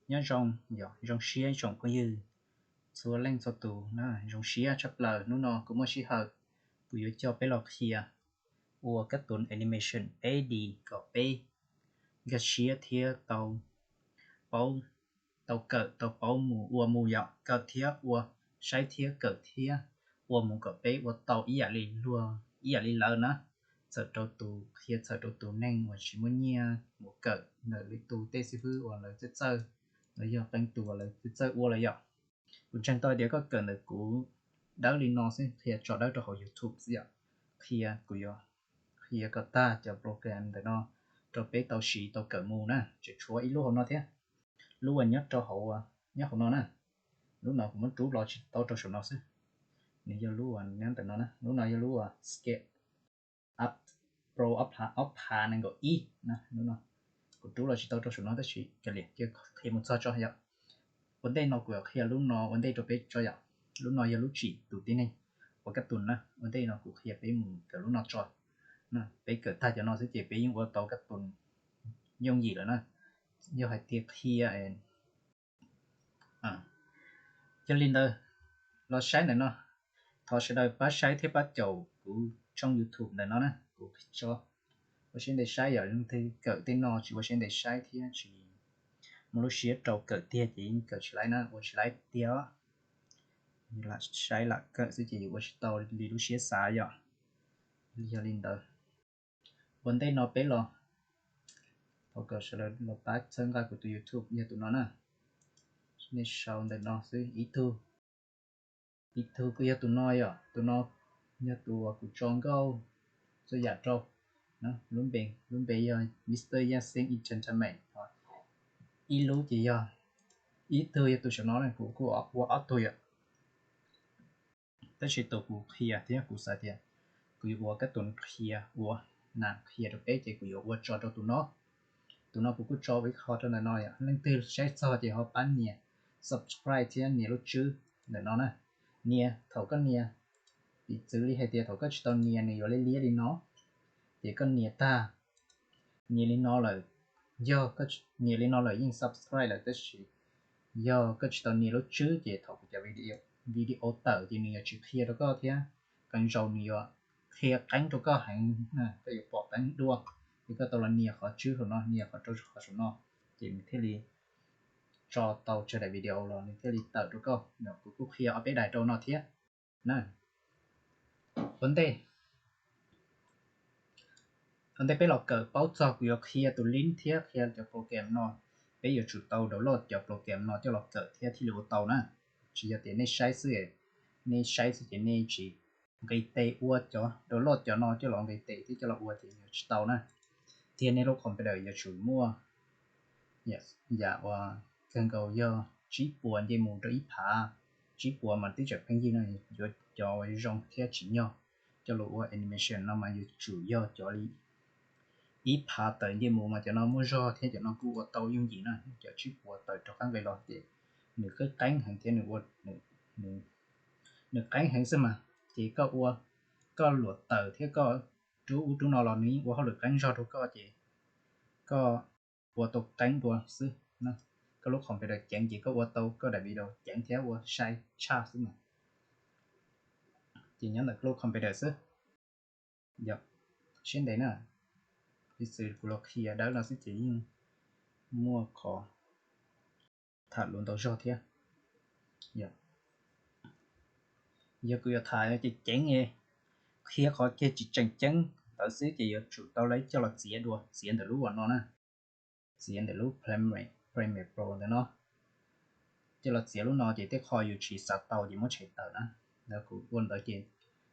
Nyob zoo, yog zoo siab tsoom phooj ywg txhua leej txhua tus na, zoo siab tshaj plaws hnub no kuv muaj sij hawm, kuv yuav coj peb los qhia ua kab tus animation peb D kom peb nkag siab thiab tau paub, tau kawm tau paub mus ua mus yom, kawm thiab ua, saib thiab kawm thiab ua mus kom peb ua tau ib yam li luag ib yam li lawv na. Txhawm rau tus qhia, txhawm rau tus neeg uas tsis muaj nyiaj mus kawm ntawm lwm tus tej xib fwb uas lawv txawj txawj, los yog qee tus uas lawv txawj txawj ua lawm yom. Kuv ntseeg tau tias koj kawm ntawm kuv dawb li no xwb, qhia tso dawb rau hauv YouTube xwb yom. Qhia kuv yuav qhia kom tag cov program ntawm no rau peb tau siv tau kawm mus na, tseem tshuav ib lub hauv no thiab. Lub uas nyob rau hauv, nyob hauv no na. Lub no kuv muab rub los tsis tau rau saum no xwb. Nws yog lub uas nyob ntawm no na, lub no yog lub uas Sketch Up Pro ob phav nees nkaum ib na, lub no. Kuv rub los tsis tau rau saum no tab sis kav liam, cia qhia mus txog tso yom. Ua ntej no kuv qhia lub no ua ntej rau peb tso yom. Lub no yog lub tsim tus tib neeg ua kab tus na, ua ntej no kuv qhia peb mus kawm lub no tso. Peb kawm tag cov no xwb ces peb yeej ua tau kab tus yooj yim lawm na. Yog hais tias qhia Yog li ntawd, los saib ntawm no, thov sawv daws pab saib thiab pab caum kuv tshooj YouTube ntawm no na, kuv tso ua siab ntev saib yom, leej twg kawm tej no tsis ua siab ntev saib thiab tsis muaj lub siab rau kawm tiag ces yeej kawm tsis laib na, ua tsis laib tiag. Lam saib lam kawm xwb ces ua tsis tau li lub siab xav yom. Yog li ntawd, ua ntej no peb los, thov kom sawv daws los pab txhawb nqa kuv tus YouTube yog tus no na. Nej sau ntawm no xwb, ib tug, ib tug kuj yog tus no yom, tus no yog tus uas kuv tso nkauj txhua yam rau. Lub npe, lub npe yog Mister Yaj Xeeb Entertainment. Ib lub ces yog, ib tug yog tus saum no, kuv kuj ua ob tug yom. Tab sis tus kuv qhia thiab kuv xav tias kuv yuav ua kab tus qhia, ua nas qhia rau peb ces kuv yuav ua tso rau tus no. Tus no kuv kuj tso ua ib qho rau ntawm no yom, leej twg saib txog ces ho pab nias subscribe thiab nias lub tswb ntawm no na. Nias, thaum koj nias, piv txwv li hais tias thaum koj tsis tau nias nws yuav liab liab li no, ces koj nias tag, nias li no lawm, yog koj nias li no lawm yeej subscribe lawm tab sis yog koj tsis tau nias lub tswb ces thaum kuv cov video tawm ces nws yuav tsis qhia rau koj thiab qee zaus nws yuav qhia qeeb rau koj heev, koj yuav pom qeeb dua. Ces koj tau los nias qhov tswb hauv no, nias qhov rau qhov saum no, ces nws thiaj li tso tau tsawg daim video los nws thiaj li tawm rau koj. Kuv kuj qhia ob peb daim rau no thiab na. Ua ntej, ua ntej peb los kawm paub txog kuv yuav qhia tus link thiab qhia cov program no. Peb yuav tsum tau download cov program no coj los kawm thiab thiaj li ua tau na. Tsis yog tias nej saib xwb, nej saib xwb ces nej tsis nqis tes ua cov, download cov no coj los nqis tes thiab coj los ua ces yuav tsis tau na. Thiab nej lub computer yuav tsum muaj yam uas kawg nkaus yog tsib puas nce mus rau ib phav, tsib puas mas twb tseem pheej yig no, yuav cov uas zoo thiab tsim nyog coj los ua animation no mas yuav tsum yog cov li ib phav tawm nce mus mas cov no muaj zog thiab cov no kuj ua tau yooj yim na. Cov tsib puas tawm rov qab nqis los ces nws qeeb qeeb heev thiab nws ua, nws qeeb heev xwb mas, ces koj ua, koj luam tawm thiab koj rub ub rub no los nws yeej ua hauj lwm qeeb zog rau koj ces koj ua tau qeeb dua xwb. Koj lub computer ceev ces koj ua tau koj daim video ceev thiab ua sai tshaj xwb mas, ces nyob ntawm koj lub computer xwb. Yog, siab ntev na, piv xwv kuv los qhia dawb no xwb ces yeej muaj qhov tham lus ntau zog thiab. Yog kuv yuav tham ces ceev, qhia qhov kiag tsis tseem ceeb ntawd xwb ces yuav tsum tau lawv coj los txiav dua, txiav ntawm lub uas no na, txiav ntawm lub Premiere Pro ntawm no. Coj los txiav lub no ces tej qho yus tsis xav tau ces muab tshem tawm na. Ntawd kuv ua ntawd ces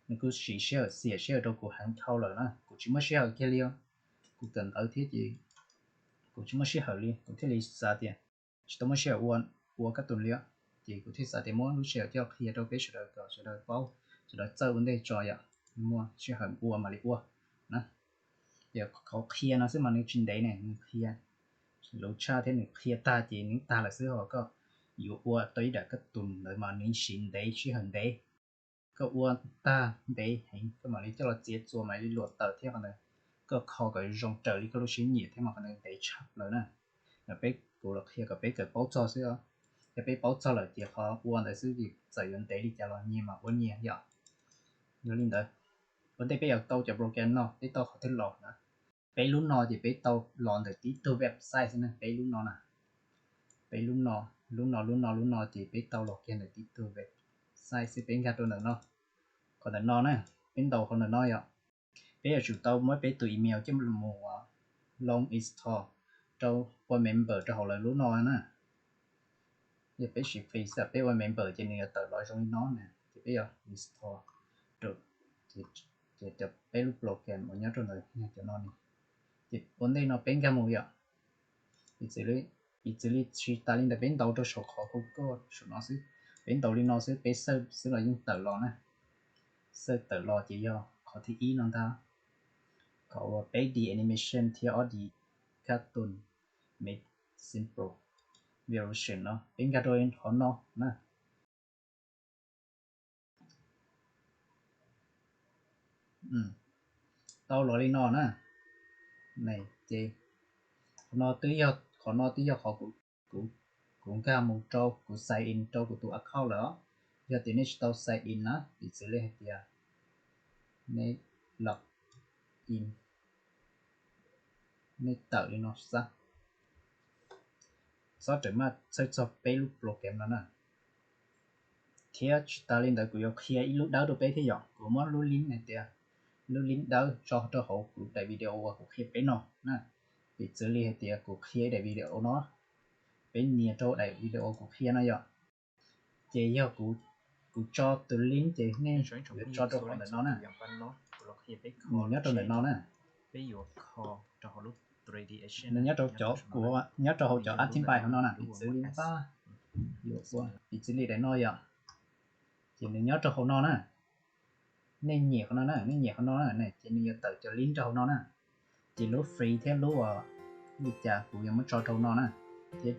nws kuj siv sij hawm, xiam sij hawm rau kuv heev dhau lawm na, kuv tsis muaj sij hawm kiag li. Kuv kawm ntawv thiab ces kuv tsis muaj sij hawm li, kuv thiaj li xav tias tsis tau muaj sij hawm ua, ua kab tus li, ces kuv thiaj xav tias muab lub sij hawm coj qhia rau peb sawv daws kom sawv daws paub, sawv daws txawj ua ntej tso yom, muaj sij hawm ua mam li ua na. Qhov qhia no xwb mas nws tsis ntev ne, nws qhia luv tshaj thiab nws qhia tag ces nws tag lawm xwb, ho koj yuav ua tau ib daim kab tus ntawd mas nws siv ntev sij hawm ntev. Koj ua tag ntev heev koj mam li coj los txiav txuas mam li luam tawm thiab qhov ntawd koj kho kom zoo raws li koj lub siab nyiam thiab mas qhov ntawd ntev tshaj plaws na. Peb, kuv los qhia kom peb kawm paub txog xwb os. Yog peb paub txog lawm ces qhov ua ntawd xwb, vim txawm yuav ntev li cas los nyias mam ua nyias yom. Yog li ntawd, ua ntej peb yuav tau cov program no peb tau qhov twg los na? Peb lub no ces peb tau los ntawm tib tug website xwb na, peb lub no na. Peb lub no, lub no, lub no, lub no ces peb tau los kiag ntawm tib tug website xwb, peb nkag rau ntawm no. Qhov ntawm no na, peb ntaus qhov ntawm no yom. Peb yuav tsum tau muab peb tus email coj mus log install rau ua member rau hauv lawv lub no na. Yog peb siv free xwb, peb ua member ces nws yuav tawm los zoo li no na, ces peb yuav install rau, ces cov peb lub program uas nyob rau ntawd yog cov no ne. Ces ua ntej no peb nkag mus yom. Piv txwv li, piv txwv li tsis tas li ntawd peb ntaus rau saum qhov Google saum no xwb. Peb ntaus li no xwb, peb search xwb los yeej tawm los na. Search tawm los ces yog qhov thib ib no ntag. Qhov uas peb D animation thiab ob D cartoon made simple version no, peb nkag rau qhov no na. Tau los li no na. Ces qhov no twb yog, qhov no twb yog qhov kuv, kuv nkag mus rau, kuv sign in rau kuv tus account lawm os. Yog tias nej tsis tau sign in na, piv txwv li hais tias nej log in, nej tawm li no xwb. Txhob rawm maj txhawj txog peb lub program no na. Thiab tsis tas li ntawd kuv yuav qhia ib lub dawb rau peb thiab yom. Kuv muab lub link hais tias, lub link dawb tso rau hauv kuv daim video uas kuv qhia peb no na. Piv txwv li hais tias kuv qhia daim video no, peb nias rau daim video kuv qhia no yom. Ces yog kuv tso tus link ces nej yuav tso rau qhov ntawm no na. Nws nyob rau ntawm no na. Nws nyob rau cov, nyob rau hauv cov archive hauv no na, piv txwv li npaj, yuav ua piv txwv li daim no yom. Ces nws nyob rau hauv no na. Nej nyiam qhov no na, nej nyiam qhov no na, ces nws yuav tawm cov link rau hauv no na. Ces lub free thiab lub uas li cas kuv yuav muab tso rau no na. Thiab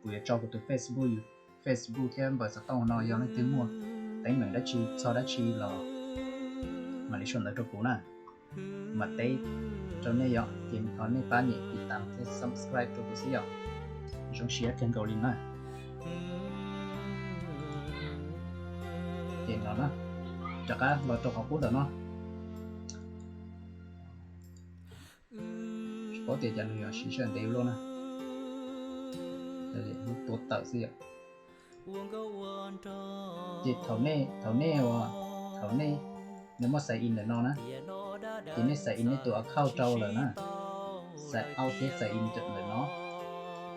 kuv yuav tso kuv tus Facebook, Facebook thiab npawb xov tooj no, yog leej twg muaj teeb meem dab tsi txog dab tsi los mam li sau ntawv rau kuv na. Mam teb rau nej yom. Ces thov nej pab nias tiv tam thiab subscribe rau kuv xwb yom. Zoo siab kawg nkaus li na. Ces no na, rov qab los rau qhov qub ntawm no. Tsis paub tias cas nws yuav siv sij hawm ntev luaj na. Tua tawm xwb yom. Ces thaum nej, thaum nej, thaum nej, nws muaj sign in ntawm no na, ces nej sign in nej tus account rau lawm na, sign out thiab sign in ntawm no,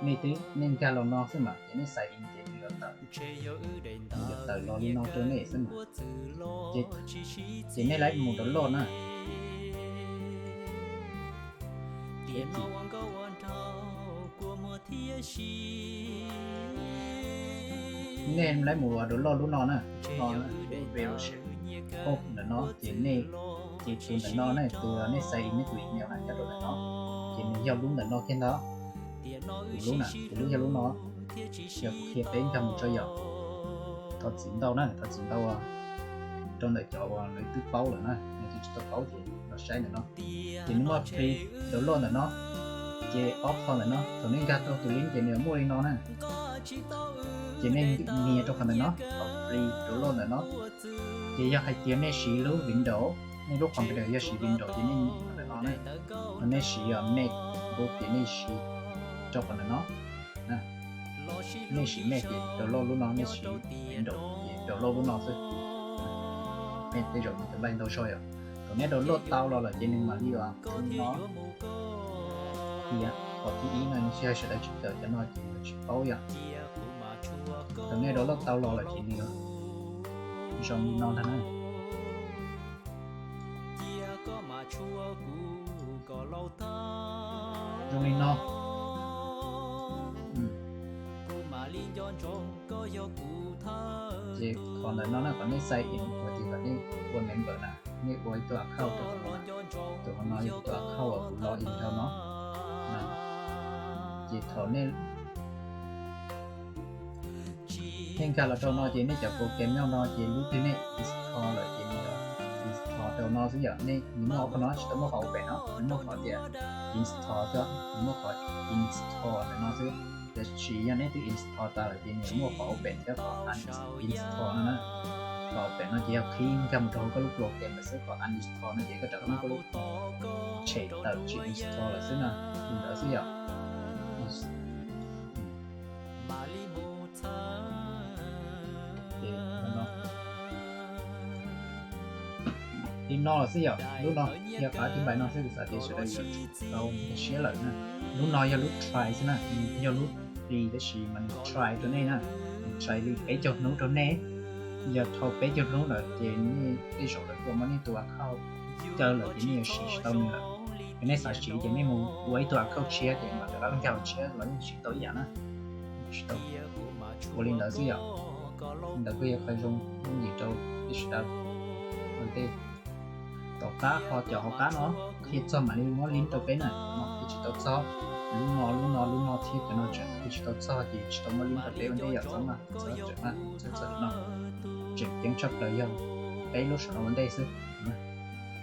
nej twb, nej nkag los no xwb mas ces nej sign in ces nws yuav tawm, nws yuav tawm los li no rau nej xwb mas. Ces nej lawv mus download na. Nej lawv mus download lub no na, lub no na, lub version ntawm no ces nej, ces tus ntawm no na, tus nej sign in nej tus email na nyob rau ntawm no, ces nws yog lub ntawm no kiag ntag. Kuv lub na, kuv lub yog lub no. Yog kuv qhia peb nkag mus tso yom. Thov txim ntau na, thov txim ntau rau ntawm cov uas lawv twb paub lawm na, nws twb tsis tau paub ces los saib ntawm no. Ces nws muaj free download ntawm no, ces ob qho ntawm no thaum nej nkag rau tus link ces nws muaj li no na. Ces nej nias rau qhov ntawm no, qhov free download ntawm no. Ces yog hais tias nej siv lub Windows, nej lub computer yog siv Windows ces nej nias ntawm no na. Ho nej siv Mac, Mac ces nej siv rau qhov ntawm no. Nej siv Mac ces download lub no, nej siv Windows ces download lub no xwb. Nej tej zaum cov npaj ntau zog yom. Thaum nej download tau los lawm ces nws mam li ua no. Qhov thib ib no nws tsis yog sawv daws tsis kawm, cov no ces nws tsis paub yom. Thaum nej download tau los lawm ces nws zoo li no ntag na. Zoo li no. Ces qhov ntawm no na, qhov nej sign in ua tias kom nej ua member na, nej ua ib tug account rau qhov no, tus qhov no yog tus account uas kuv log in rau no. Ces thaum nej, nej nkag los rau no ces nej cov program nyob no ces lub twg nej install lawm ces nws install rau no xwb yom. Nej, nws muaj qhov no tsis tau muaj qhov ua pem no, nws muaj qhov tias install thiab, nws muaj qhov install ntawm no xwb. Tiam sis yog neb twb install tas lawm ces nws muaj qhov open thiab qhov uninstall no na. Qhov open no ces yog qhib nkag mus rau hauv koj lub program lawm xwb, qhov uninstall no ces koj rov qab muab koj lub tshem tawm tsis install lawm xwb na. Li ntawd xwb yom. Li no xwb yom, lub no yog qhov thib npais no xwb, kuv xav tias sawv daws yuav tsum tau nkag siab lawm na. Lub no yog lub trial xwb na, nws yog lub free tab sis mas nws trial rau nej na, nws trial li peb caug hnub rau nej. Yog dhau peb caug hnub lawm ces nej tej zaum lawv tuaj muab nej tus account caw lawm ces nej yuav siv tsis tau nws lawm. Yog nej xav siv ces nej mus ua ib tug account tshiab ces mam rov qab nkag tshiab los yeej siv tau ib yam na. Tsis tau. Ua li ntawd xwb yom. Li ntawd kuj yog qhov zoo yooj yim rau peb sawv daws. Ua ntej tom qab ho cov hauv qab no qhia txog mam li muab link rau peb na, no qhia tsis tau txog. Lub no lub no lub no thiab cov no tseem qhia tsis tau txog ces tsis tau muab link rau peb ua ntej yom. Txhob mas txhob tseem mas txhob txog no. Tseem ceeb tshaj plaws yog peb lub saum no ua ntej xwb.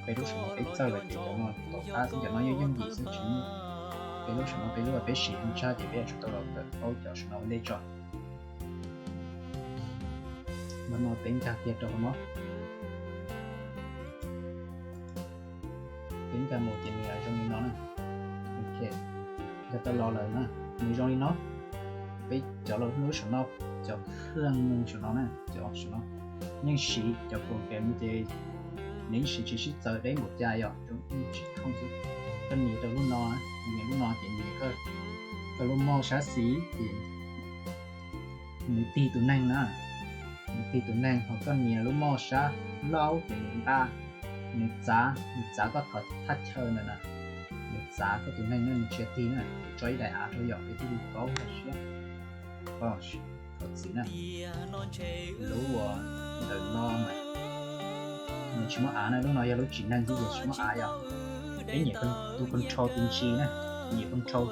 Peb lub saum no peb txawj lawm ces cov no tom qab xwb, cov no yeej yooj yim xwb tsis muaj. Peb lub saum no peb lub peb siv ntsa ces peb yuav tsum tau los kawm paub cov saum no ua ntej tso. Mas no peb nkag kiag rau hauv no. Peb nkag mus ces nws zoo li no na. Ok, nkag tau los lawm na. Nws zoo li no. Peb cov lub saum no, cov khwj saum no na, cov saum no yeej siv cov program ces nws yeej siv tsis sib txawv deb npaum cas yom, zoo yeej tsis thooj xwb. Koj nias rau lub no, nias lub no ces nias koj lub mouse sab xis ces nws tig tus neeg na. Nws tig tus neeg, ho koj nias lub mouse sab laub ces nws nqa, nws txav, nws txav koj qhov thaj chaw ntawd na, nws txav koj tus neeg na, nws tsis yog tig na. Tso ib daim av rau yom, peb thiaj li paub nkag siab. Thov txim na. Lub uas ntawm no mas nws tsis muaj av na, lub no yog lub tsim neeg xwb ces tsis muaj av yom. Peb nias tus control tus G na, nias control,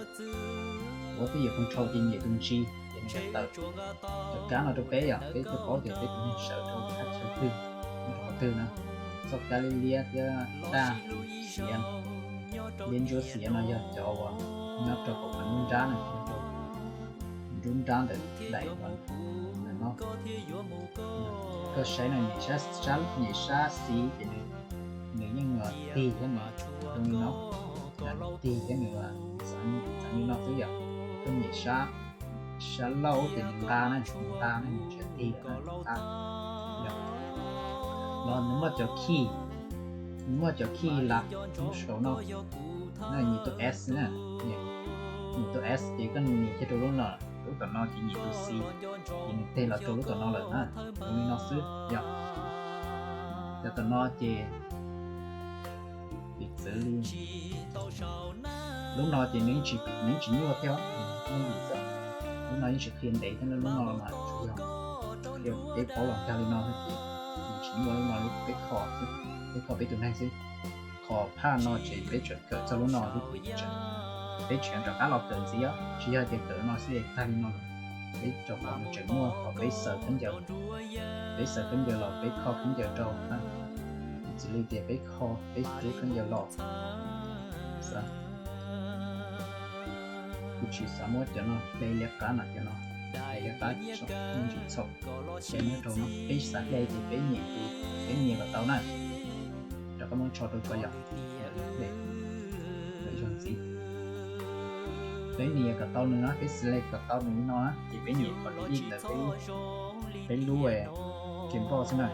ua twj ywm control ces nias tus G ces nws yuav tawm cov kab no rau peb yom, peb thiaj paub tias peb tus neeg sawv rau thaj chaw twg, nyob rau qhov twg na. Txoj kab liab liab thiab daj xiav, liab ntsuab xiav no yog cov uas nyob rau hauv qhov nruab nrab na, nyob rau nruab nrab ntawm daim no. Koj saib no, nias sab xis ces nws yeej tig thiab nws zoo li no, tig thiab nws txav li no xwb yom. Koj nias sab laub ces nws nqa na, nws nqa na, nws tsis tig lawm na, nws nqa. Los nws muaj cov key, nws muaj cov key lam lub saum no, nias tus S na, nias tus S ces koj nias kiag rau lub no, lub tom no ces nias tus C, ces nws tig los rau lub tom no lawm na. Zoo li no xwb yom. Cov tom no ces piv txwv li lub no ces nws yeej tsis nyuaj thiab, lub no yeej tsis qhia ntev thiab, lub no mas tsuas yog qhia peb paub los nkag li no xwb ces nws tsis nyuaj, lub no peb kho xwb, peb kho peb tus neeg xwb. Qhov phaj no ces peb tseem kawm txog lub no xwb ces peb tseem rov qab los kawm ntxiv, tsis yog tias kawm no xwb es tag li no lawm. Peb rau qhov nws tseem muaj qhov peb xaws khaub ncaws, peb xaws khaub ncaws los peb kho khaub ncaws rau na. Piv txwv li tias peb kho peb rub khaub ncaws los, kuv tsis xav muab cov no hle liab qab no, cov no hle liab qab txhaum, ces muab rau no, peb xav hle ces peb nias, peb nias kom tau na. Rov qab muab tso rau tso yom, hle, hle zoo ntxiv. Peb nias kom tau nws no, peb select kom tau nws li no na, ces peb nias qhov delete ntawd, peb lub, peb lub keyboard xwb na,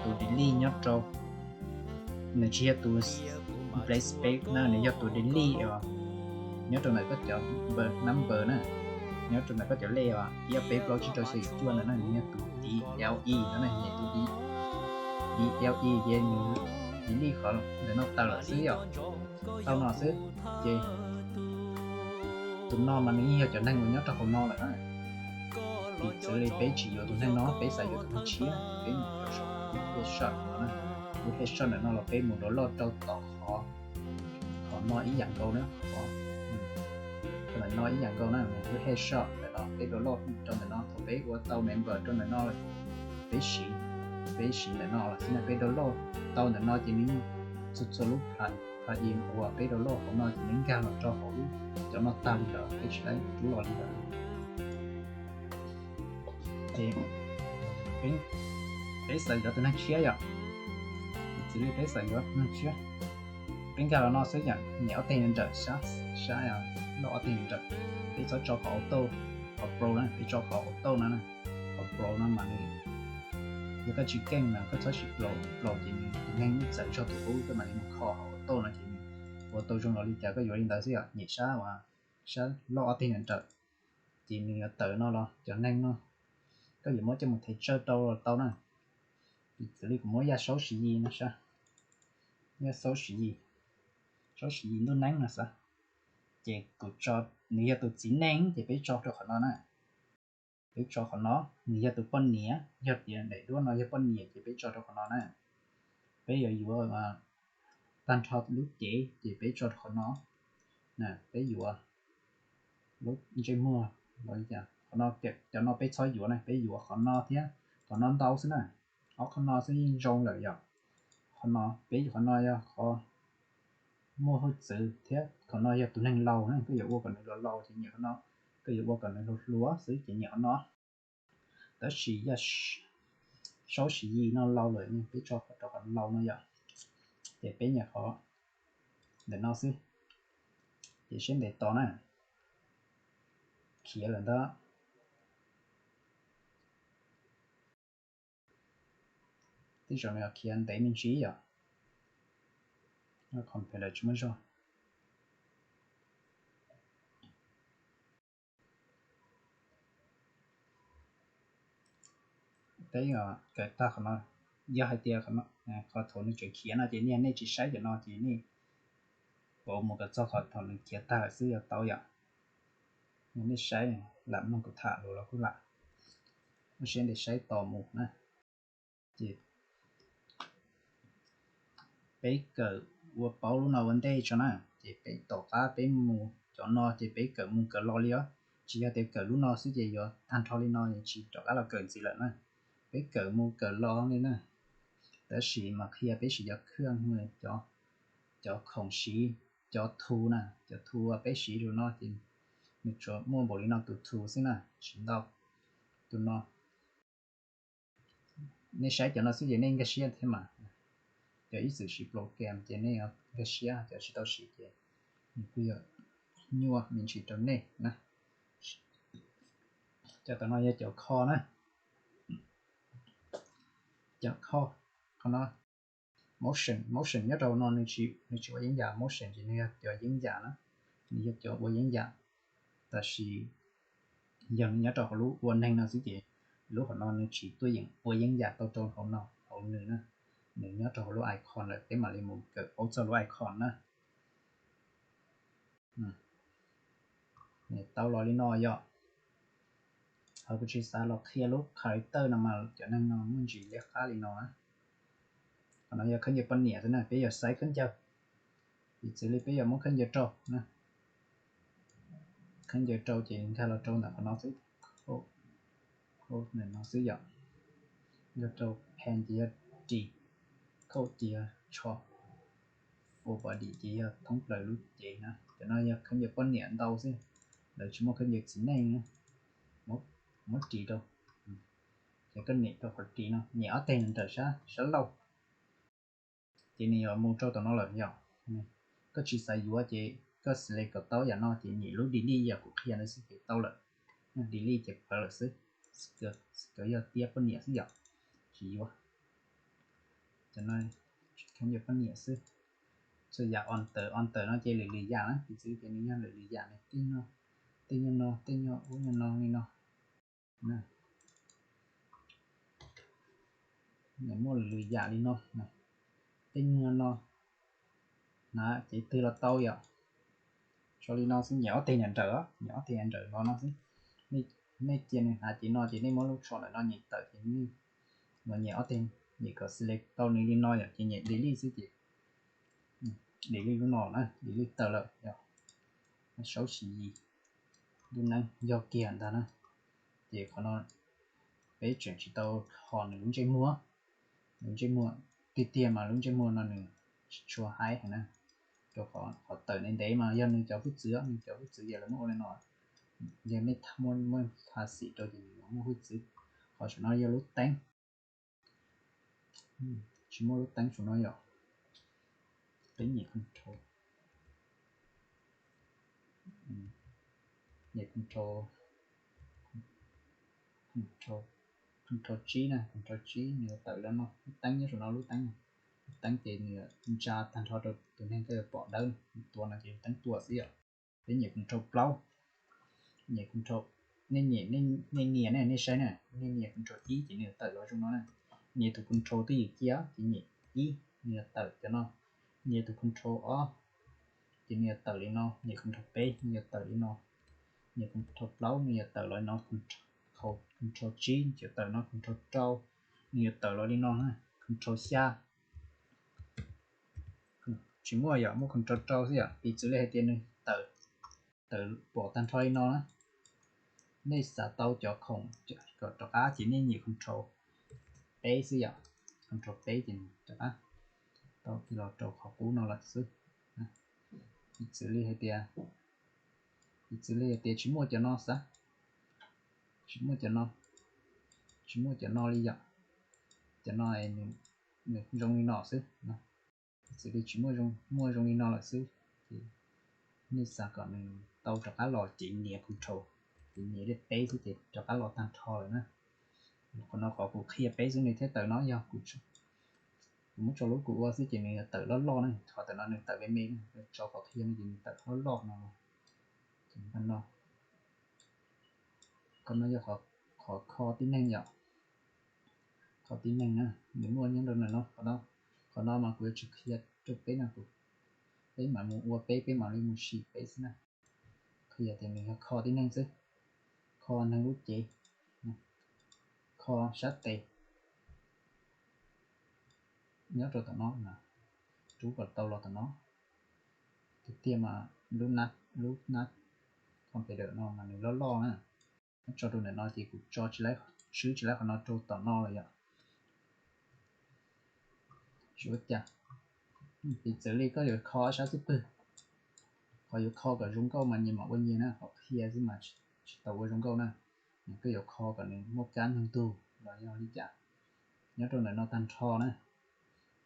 tus delete nyob rau, nws tsis yog tus blank space na, nws yog tus delete os. Nyob rau ntawm koj cov number na, nyob rau ntawm koj cov lej os, ib ob peb plaub tsib rau xya yim cuaj ntawd na, nws yog tus D L E no na, nws tus D L E ces nws delete qhov ntawm no tawm lawm xwb yom. Tau no xwb ces tus no mas nws yeej yog cov neeg uas nyob rau hauv no lawm na. Piv txwv li peb tsis yuav tus neeg no, peb xav yuav tus neeg tshiab, peb mus rau saum lub headshot no na. Lub headshot ntawm no los peb mus download rau tom qhov, qhov no ib yam nkaus na, qhov, qhov ntawm no ib yam nkaus na, mus lub headshot ntawm no peb download rau ntawm no, thaum peb ua tau member rau ntawm no lawm, peb siv, peb siv ntawm no los xwb na, peb download tau ntawm no ces nws txhua txhua lub plan Plugin uas peb download hauv no ces neb nkag los rau hauv lub cov no tag li lawm, peb tsis tau rub los li lawm. Ces peb xav yuav tus neeg tshiab yom, xws li peb xav yuav tus neeg tshiab, peb nkag los no xwb yom, nias ob teg nrawm sab, sab loj ob teg nrawm, peb txhob tso qhov auto, qhov pro na, peb tso qhov auto no na, qhov pro no mas nws, yog koj tsis keej mas koj txhob siv pro, pro ces nws tus neeg txawv txog tus ub koj mam li mus kho qhov auto no ces nws ua tau zoo los li cas koj yuav li ntawd xwb yom, nias sab uas sab loj ob teg nrawm, ces nws yuav tawm no los cov neeg no koj yuav muab coj mus thev tsawj rau los tau na. Piv xws li kuv muab Yaj Saub Siv Yis no saib, Yaj Saub Siv Yis, Saub Siv Yis ntuj neeb no xav, ces kuv tso, nws yog tus txiv neej ces peb tso rau qhov no na. Peb tso qhov no, nws yog tus poj niam, yog tias daim duab no yog poj niam ces peb tso rau qhov no na. Peb yuav yuav tag nrho lub cev ces peb tso rau qhov no. Peb yuav lub ntsej muag, qhov no, cov no peb txhob yuav na, peb yuav qhov no thiab qhov no ntau xwb na. Ob qhov no xwb yeej zoo lawm yom. Qhov no, peb yuav qhov no yog qhov muaj hwj txwv thiab qhov no yog tus neeg laus na, koj yuav ua kom nws laus laus ces nias qhov no, koj yuav ua kom nws hluas hluas xwb ces nias qhov no. Tab sis Yaj Saub Siv Yis no laus lawm, peb tso rau qhov laus no yom. Ces peb nias qhov ntawm no xwb, ces siab ntev tos na, khiav lawm ntag. Tej zaum nws khiav ntev me ntsis yom, computer tsis muaj zog. Peb kawm tag qhov no, yog hais tias qhov thaum nws tseem khiav no ces nej, nej tsis saib cov no ces nej pauv mus kom txog qhov thaum nws khiav tag lawm xwb yuav tau yom. Nej saib, lam mloog kuv tham lus los kuj lam, muaj siab ntev saib tos mus na. Ces peb kawm ua paub lub no ua ntej tso na, ces peb tom qab peb mus cov no ces peb kawm mus kawm los li os. Tsis yog tias kawm lub no xwb ces yuav tag nrho li no es tsis rov qab los kawm ntxiv lawm na. Peb kawm mus kawm los li na. Tab sis mas qhia peb siv cov khaj, cov khoom siv, cov tools na, cov tools uas peb siv tus no ces nws tsuas muaj npaum li no tus tools xwb na, tsis ntau. Tus no nej saib cov no xwb ces nej nkag siab thiab mas. Cov ib txwm siv program ces nej nkag siab, cov tsis tau siv ces nws kuj yog nyuaj me ntsis rau nej na. Cov tom no yog cov khaj na, cov khaj, qhov no motion, motion nyob rau no nws tsis ua yeeb yam, motion ces nws yog cov yeeb yam na, nws yog cov ua yeeb yam. Tab sis yog nws nyob rau hauv lub ua neeg no xwb ces lub hauv no nws tsis tuaj yeem ua yeeb yam tau rau hauv no, hauv nws na. Nws nyob rau hauv lub icon lawm, peb mam li mus kawm paub txog lub icon na. Tau los li no yom. Ho kuv tsis xav los qhia lub character no mas cov neeg no muaj ntsis liab qab li no na. Qhov no yog khaub ncaws poj niam xwb na, peb yog xaiv khaub ncaws. Piv txwv li peb yog muab khaub ncaws rau na, khaub ncaws rau ces nkag los rau ntawm qhov no xwb, ntawm no xwb yom. Nkag rau pants ces yog ris, coat ces yog tsho, full body ces yog thoob plaws lub cev na. Cov no yog khaub ncaws poj niam ntau xwb, lawv tsis muaj khaub ncaws txiv neej na. Muab ris rau, ces koj nias rau qhov ris no, nias ob teg nrawm sab, sab laug. Ces nws yuav mus rau tom no lawm yom. Koj tsis xav yuav ces koj select kom tau yam no ces nias lub delete yam kuv qhia ntawd xwb ces tau lawm. Delete ces plawv lawm xwb. Cov yog tiab poj niam xwb yom, tsis yuav. Cov no khaub ncaws poj niam xwb. Txhua yam enter, enter no ces lwm lwm yam na, piv txwv ces nws yog lwm lwm yam ne, tej nyuag, tej nyuag no, tej nyuag ub nyuag no li no. Nws muaj lwm lwm yam li no, tej nyuag no, hnav cev twg los tau yom. Tso li no xwb, nias ob teg nrawm, nias ob teg nrawm los no xwb. Nej cia nws hnav cev no ces nej muab lub tsho ntawm no nyem tawm ces nej los nias ob teg, nyem kom select tau nws li no yom, ces nyem delete xwb ces delete lub no na, delete tawm lawm yom. Saub Siv Yis, lub neeb yog kiag ntag na. Ces qhov no peb tseem tsis tau tho nws lub ntsej muag, nws ntsej muag tiag tiag mas lub ntsej muag no nws tsis tshua haib heev na. rau qhov tawm ntev ntev mas yog nws cov hwj txwv, nws cov hwj txwv ces lawv muab ua li no. Yog nej muaj muaj phaj xim rau ces nws muaj hwj txwv. Qhov saum no yog lub teeb. Tsis muaj lub teeb saum no yom. Peb nyem control, nyem control, control, control tsib na, control tsib nws tawm los no, lub teeb nyob saum no, lub teeb, lub teeb ces nws ntsa tag nrho rau tus neeg koj yuav pom dawb, tua no ces lub teeb tua xwb yom. Peb nyem control plaub, nyem control, nej nyem, nej nias ne, nej saib na, nej nias control ib ces nws tawm los zoo no na. Nias tus control twj ywm cia ces nyem ib, nws yuav tawm cov no. Nias tus control ob ces nws yuav tawm li no, nyem control peb nws yuav tawm li no. Nyem control plaub nws yuav tawm los li no, control tsib nws yuav tawm no, control rau nws yuav tawm los li no na, control xya. Tsis muaj yom, muaj control rau xwb yom, piv txwv li hais tias nws tawm, tawm pom tag nrho li no na. Nej xav tau cov khoom kom rov qab ces nej nyem control peb xwb yom, control peb ces rov qab tau los rau qhov qub no lawm xwb. Piv txwv li hais tias, piv txwv li hais tias tsis muaj cov no xav, tsis muaj cov no, tsis muaj cov no li yom, cov no nws zoo li no xwb. Piv txwv li tsis muaj, muaj zoo li no lawm xwb, ces nej xav kom nws tau rov qab los ces nias control, ces nias li peb xwb ces rov qab los tag nrho lawm na. Qhov no qhov kuv qhia peb xwb nws thiaj tawm no, yog kuv muab tso lub kuv ua xwb ces nws tawm loj loj na, qhov tawm no nws tawm me me, tso qhov qhia no ces nws tawm loj loj no. Ces no, qhov no yog qhov kho tib neeg yom, kho tib neeg na, nws muaj nyob rau ntawm no. Qhov no mas kuv yuav tsis qhia rau peb no, kuv, peb mam mus ua peb, peb mam li mus sim peb xwb na. Qhia tias nws yog kho tib neeg xwb, kho neeg lub cev, kho sab tes nyob rau tom no, rub kom tau los tom no. Tiag tiag mas lub nab, lub nab computer no mas nws loj loj na. Tso rau ntawm no ces kuv tso tsis laib, swb tsis laib qhov no rau tom no lawm yom. Tsis ua cas, piv txwv li koj yuav kho sab xub pwg, qhov yuav kho kom zoo nkauj mas nyias mam ua nyias na, qhov qhia xwb mas tsis tau ua zoo nkauj na. Koj yuav kho kom nws muaj kab ntug ntug los yog li cas, nyob rau ntawm no tag nrho na.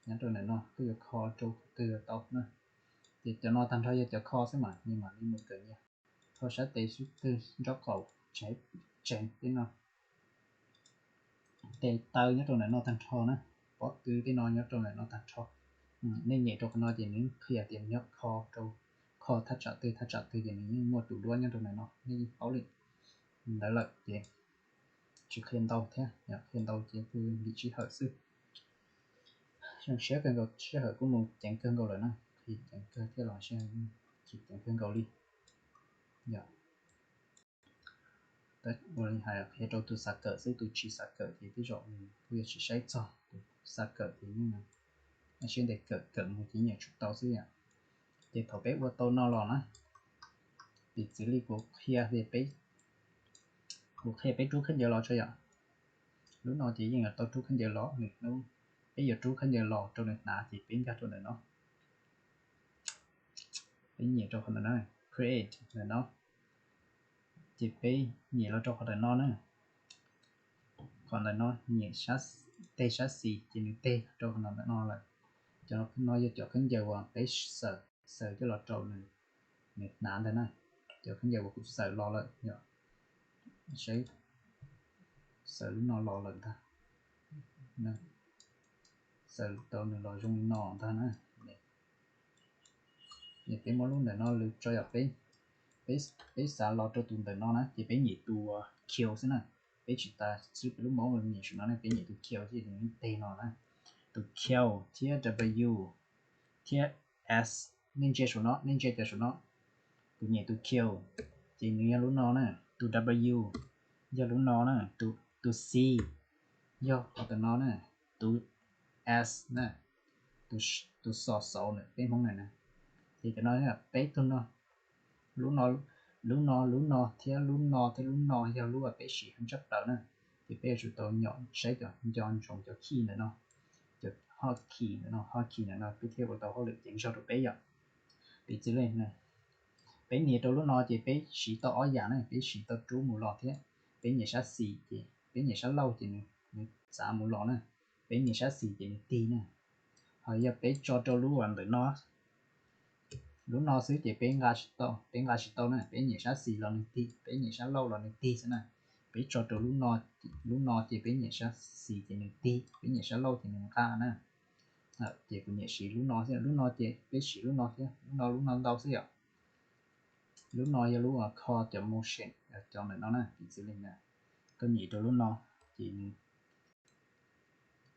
Nyob rau ntawm no koj yuav kho rau qhov twg los tau na. Ces cov no tag nrho yog cov kho xwb mas nyias mam li mus kawm nyias. Kho sab tes xub pwg, nraub qaum, tsev, tsev tej no, tes taw nyob rau ntawm no tag nrho na, pob tw tej no nyob rau ntawm no tag nrho. Nej nyem rau qhov no ces nws qhia tias nws yog kho rau, kho thaj tsam twg thaj tsam twg ces nws yeej muaj tus duab nyob rau ntawm no, nej yeej paub li ntawd lawm ces tsis qhia ntau thiab, yog qhia ntau ces kuj lim sij hawm xwb. Zoo siab kawg nkaus, sij hawm kuj mus ceev kawg nkaus lawm na, qhia ceev kawg thiab los sij hawm chim ceev kawg nkaus li. Yog ua li hais qhia rau tus xav kawm xwb, tus tsis xav kawm ces tej zaum kuj yuav tsis saib txog, tus xav kawm ces yeej siab ntev kawm, kawm mus ces yeej yuav tsum tau xwb yom. Ces thaum peb ua tau no los na, piv txwv li kuv qhia, kuv qhia peb rub khaub ncaws los tso yom. Lub no ces yeej yuav tau rub khaub ncaws los, nws hnub peb yuav rub khaub ncaws los rau nws hnav ces peb nkag rau ntawm no, peb nyem rau qhov ntawm no, create ntawm no, ces peb nyem los rau qhov ntawm no na. Qhov ntawm no nyem teg sab xis ces nws teg rau qhov ntawm no lawm. Cov no yog cov khaub ncaws uas peb xaws, xaws coj los rau nws hnav ntag na. Cov khaub ncaws uas kuv xaws los lawm yom, saib, xaws lub no los lawm ntag, xaws tau nws los zoo li no ntag na. Ces peb muab lub ntawm no lwv tso yom, peb, peb xav los rau tus ntawm no na ces peb nyem tus Q xwb na. Peb tsis tas swb peb lub mouse los nyem saum no ne, peb nyem tus Q thiab nws teg no na. Tus Q thiab W thiab S, nej ntsia saum no, nej ntsia cov saum no, kuv nyem tus Q ces nws yog lub no na, tus W yog lub no na, tus C yog qhov ntawm no na, tus S na, tus xos xauv na peb Hmoob na. Ces cov no peb tug no, lub no, lub no, lub no thiab lub no thiab lub no yog lub uas peb siv heev tshaj plaws na. Ces peb yuav tsum tau nyom saib cov nco ntsoov cov key ntawm no, cov hotkey ntawm no, hotkey ntawm no peb thiaj ua tau hauj lwm ceev zog rau peb yom. Piv txwv li, peb nias rau lub no ces peb siv tau ob yam na, peb siv tau rub mus los thiab. Peb nias sab xis ces, peb nias sab laug ces nws txav mus los na. Peb nias sab xis ces nws tig na. Ho yog peb tso rau lub ntawm no, lub no xwb ces peb nqa tsis tau, peb nqa tsis tau na, peb nias sab xis los nws tig, peb nias sab laug los nws tig xwb na. Peb tso rau lub no, lub no ces peb nias sab xis ces nws tig, peb nias sab laug ces nws nqa na. Ces kuv niam siv lub no thiab, lub no ces peb siv lub no thiab, lub no lub no ntau xwb yom. Lub no yog lub kho cov motion, cov ntawm no na, piv txwv li na, koj nias rau lub no ces nws,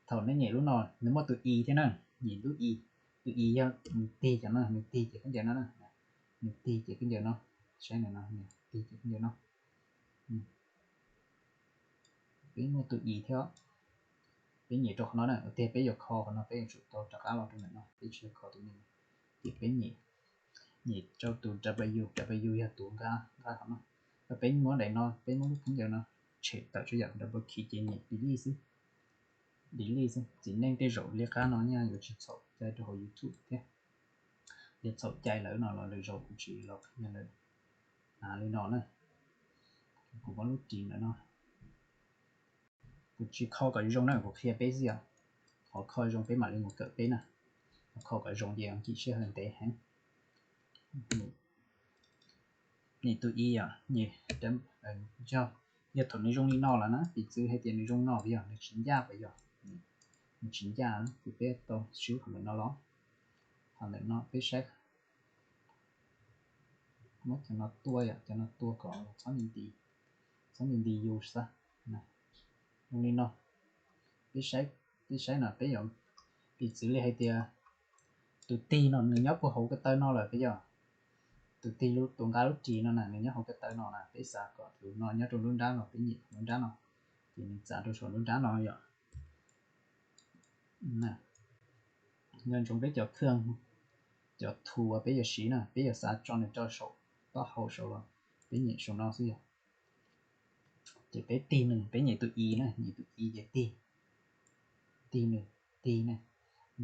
thaum nej nias lub no nws muaj tus i thiab na, nias lub i, tus i yog nws tig cov no, nws tig ces khaub ncaws no na, nws tig ces khaub ncaws no, saib no, tig ces khaub ncaws no. Peb muaj tus i thiab, peb nias rau qhov no na, tiag peb yuav kho qhov no peb yuav tsum tau rov qab los rau ntawm no, peb tsis yog kho tus no, ces peb nias rau tus W, W yog tus nqa nqa qhov no. Yog peb muab daim no, peb muab lub khaub ncaws no tshem tawm tso yom, double click ces nias delete xwb, delete xwb. Txiv neej tej zaum liab qab no nyaj yuav tsis txhaum cai rau hauv YouTube thiab. Yog txhaum cai lawm no los lwm zaus kuv tsis los qhia lawm. Li no na, kuv muab lub ris ntawm no, kuv tsis kho kom zoo na, kuv qhia peb xwb os. Qhov kho zoo peb mam li mus kawm peb na. Qhov kho kom zoo ces nkim siab heev ntev heev. Nias tus i yom, nias, yog, yog thaum nws zoo li no lawm na, piv txwv hais tias nws zoo no puas yog, nws tsis ncaj puas yog, nws tsis ncaj ces peb tau swb qhov ntawm no los. Qhov ntawm no peb saib, muab cov no tua yom, cov no tua kom txhob nti, txhob nti nti yus xwb. Zoo li no, peb saib, peb saib no peb yuav, piv txwv li hais tias tus tig no nws nyob puag hauv ko taw no lawm puas yog? Tus tig, tus nqa lub ris no na nws nyob hauv ko taw no na, peb xav kom tus no nyob rau nruab nrab no, peb nias nruab nrab no, ces nws txav rau saum nruab nrab no yom. Nco ntsoov peb cov khw, cov tools uas peb yuav siv na, peb yuav xav tso nws rau saum taub hau saud los peb nias saum no xwb yom. Ces peb tig nws, peb nias tus i na, nias tus i ces tig, tig nws, tig na.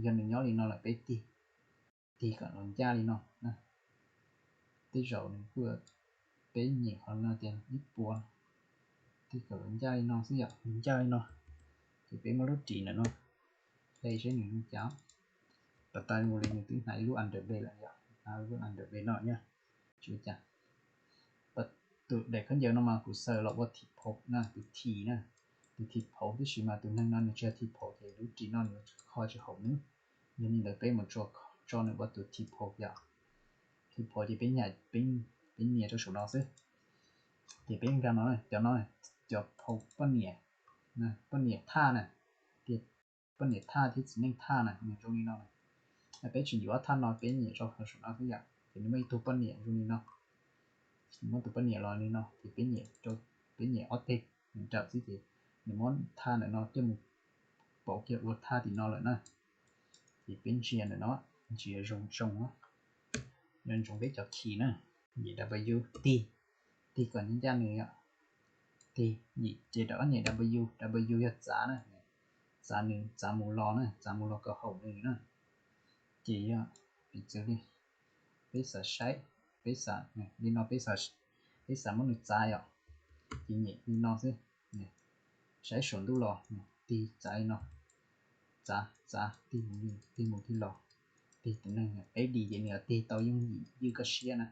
Yog nws nyob li no lawm peb tig, tig kom los ncaj li no. Tej zaum nws kuj, peb nias qhov no tias ib puas, tig kom los ncaj li no xwb yom, los ncaj li no. Ces peb muab lub ris ntawm no hle saib nws zoo cas. Pas tas mus li nws twb hnav ib lub under bed lawm yom, hnav lub under bed no nyob. Tsis ua cas. Tus daim khaub ncaws no mas kuv xaws los ua thim phaum na, tus thim na, tus thim phaum, tab sis mas tus neeg no nws tsis yog thim phaum ces lub ris no nws kho tsis haum nws. Yog li ntawd peb mus tso nws ua tus thim phaum yom. Thim phaum ces peb, peb nias rau saum no xwb. Ces peb nkag no, cov no, cov phaum poj niam, poj niam thaj na, tias poj niam thaj thiab txiv neej thaj na, nws zoo li no na. Peb tsis yuav ob thaj no, peb nias rau saum no xwb yom, ces nws muaj ib tug poj niam zoo li no. Nws muaj tus poj niam los li no ces peb nias, peb nias ob teg nrawm xwb ces nws muab thaj ntawm no coj mus pauv kiag ua thaj tim no lawm na. Ces peb ntsia ntawm no, ntsia zoo zoo, nco ntsoov peb cov khi na. Nias W, tig, tig kom ncaj ncaj nws yom. Tig, nias ces rov qab nias W, W yog txav na, txav nws txav mus los na, txav mus los kom haum nws na. Ces yog piv txwv li peb xav saib, peb xav li no, peb xav muab nws txav yom, ces nias li no xwb. Saib saum ntuj los, tig txav li no, txav txav tig mus tig los, tig tus neeg peb di ces nws tig tau yooj yim ywj koj siab na.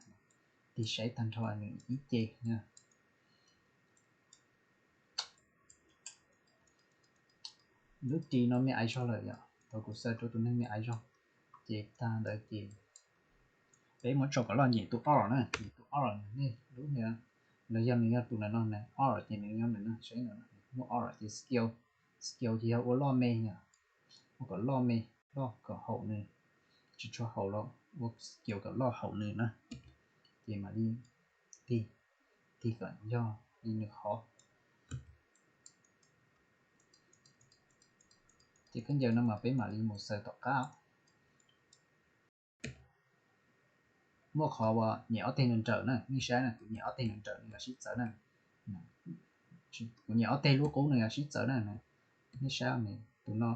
Tig saib tag nrho nws ib ce. Lub ris no me aiv zog lawm yom, thaum kuv xaws rau tus neeg me aiv zog. Ces tag ntawd ces peb muab tso kom loj, nyem tus R na, nyem tus R, nej lub, los yog nws yog tus ntawm no na, R ces nws yog ntawm no, saib ntawm no muaj R ces scale, scale ces yog ua loj me yom, ua kom loj me, loj kom haum nws, tsis tshua haum los ua scale kom loj haum nws na. Ces mam li tig, tig kom yog li nws qhov. Ces khaub ncaws no mas peb mam li mus xaws tom qab. Muaj qhov uas nyem ob teg nrawm nrawm na, nej saib na, kuv nyem ob teg nrawm nrawm nws yog sib txawv na. Kuv nyem ob teg lub qub nws yog sib txawv na. Nej saib tus no,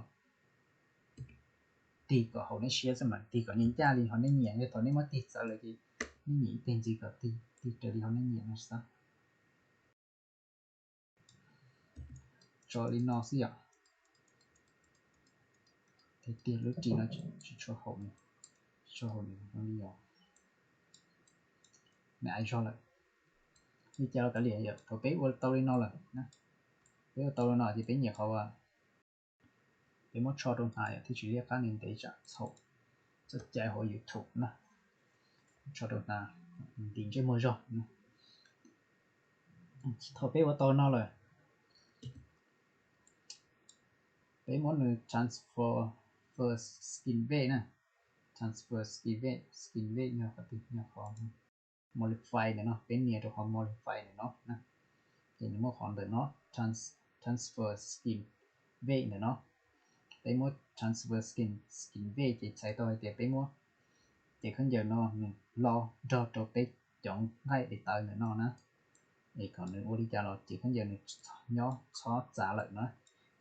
tig kom haum nej siab xwb mas, tig kom nyias ncaj li ho nej nyiam, yog thaum nej muab tig txawv lawm ces nej nyiam ib teg ntxiv kom tig, tig raws li ho nej nyiam no xwb. Tso li no xwb yom. Tiag tiag lub ris no tsis tshua haum, tsis tshua haum nws li yom. Nws aiv zog lawm. Li cas los kav liam yom, thaum peb ua tau li no lawm, peb ua tau li no ces peb nyiam qhov peb muab tsho rau hnav yom, thiaj tsis liab qab ni ntev tsam txhaum txoj cai hauv YouTube na. Tsho rau hnav ntim ntsej muag zog. Thaum peb ua tau no lawm, peb muab nws transfer skin weight na. Transfer skin weight, skin weight yog qhov twg? Yog qhov modify ntawm no, peb nias rau qhov modify ntawm no na. Ces nws muaj qhov ntawm no, transfer skin weight ntawm no. Peb muab transfer skin, skin weight ces txhais tau hais tias peb muab cev khaub ncaws no nws lo nrog rau peb cov nqaij daim tawv ntawm no na. Es kom nws ua li cas los cev khaub ncaws nws nyob txhob txav lawm na.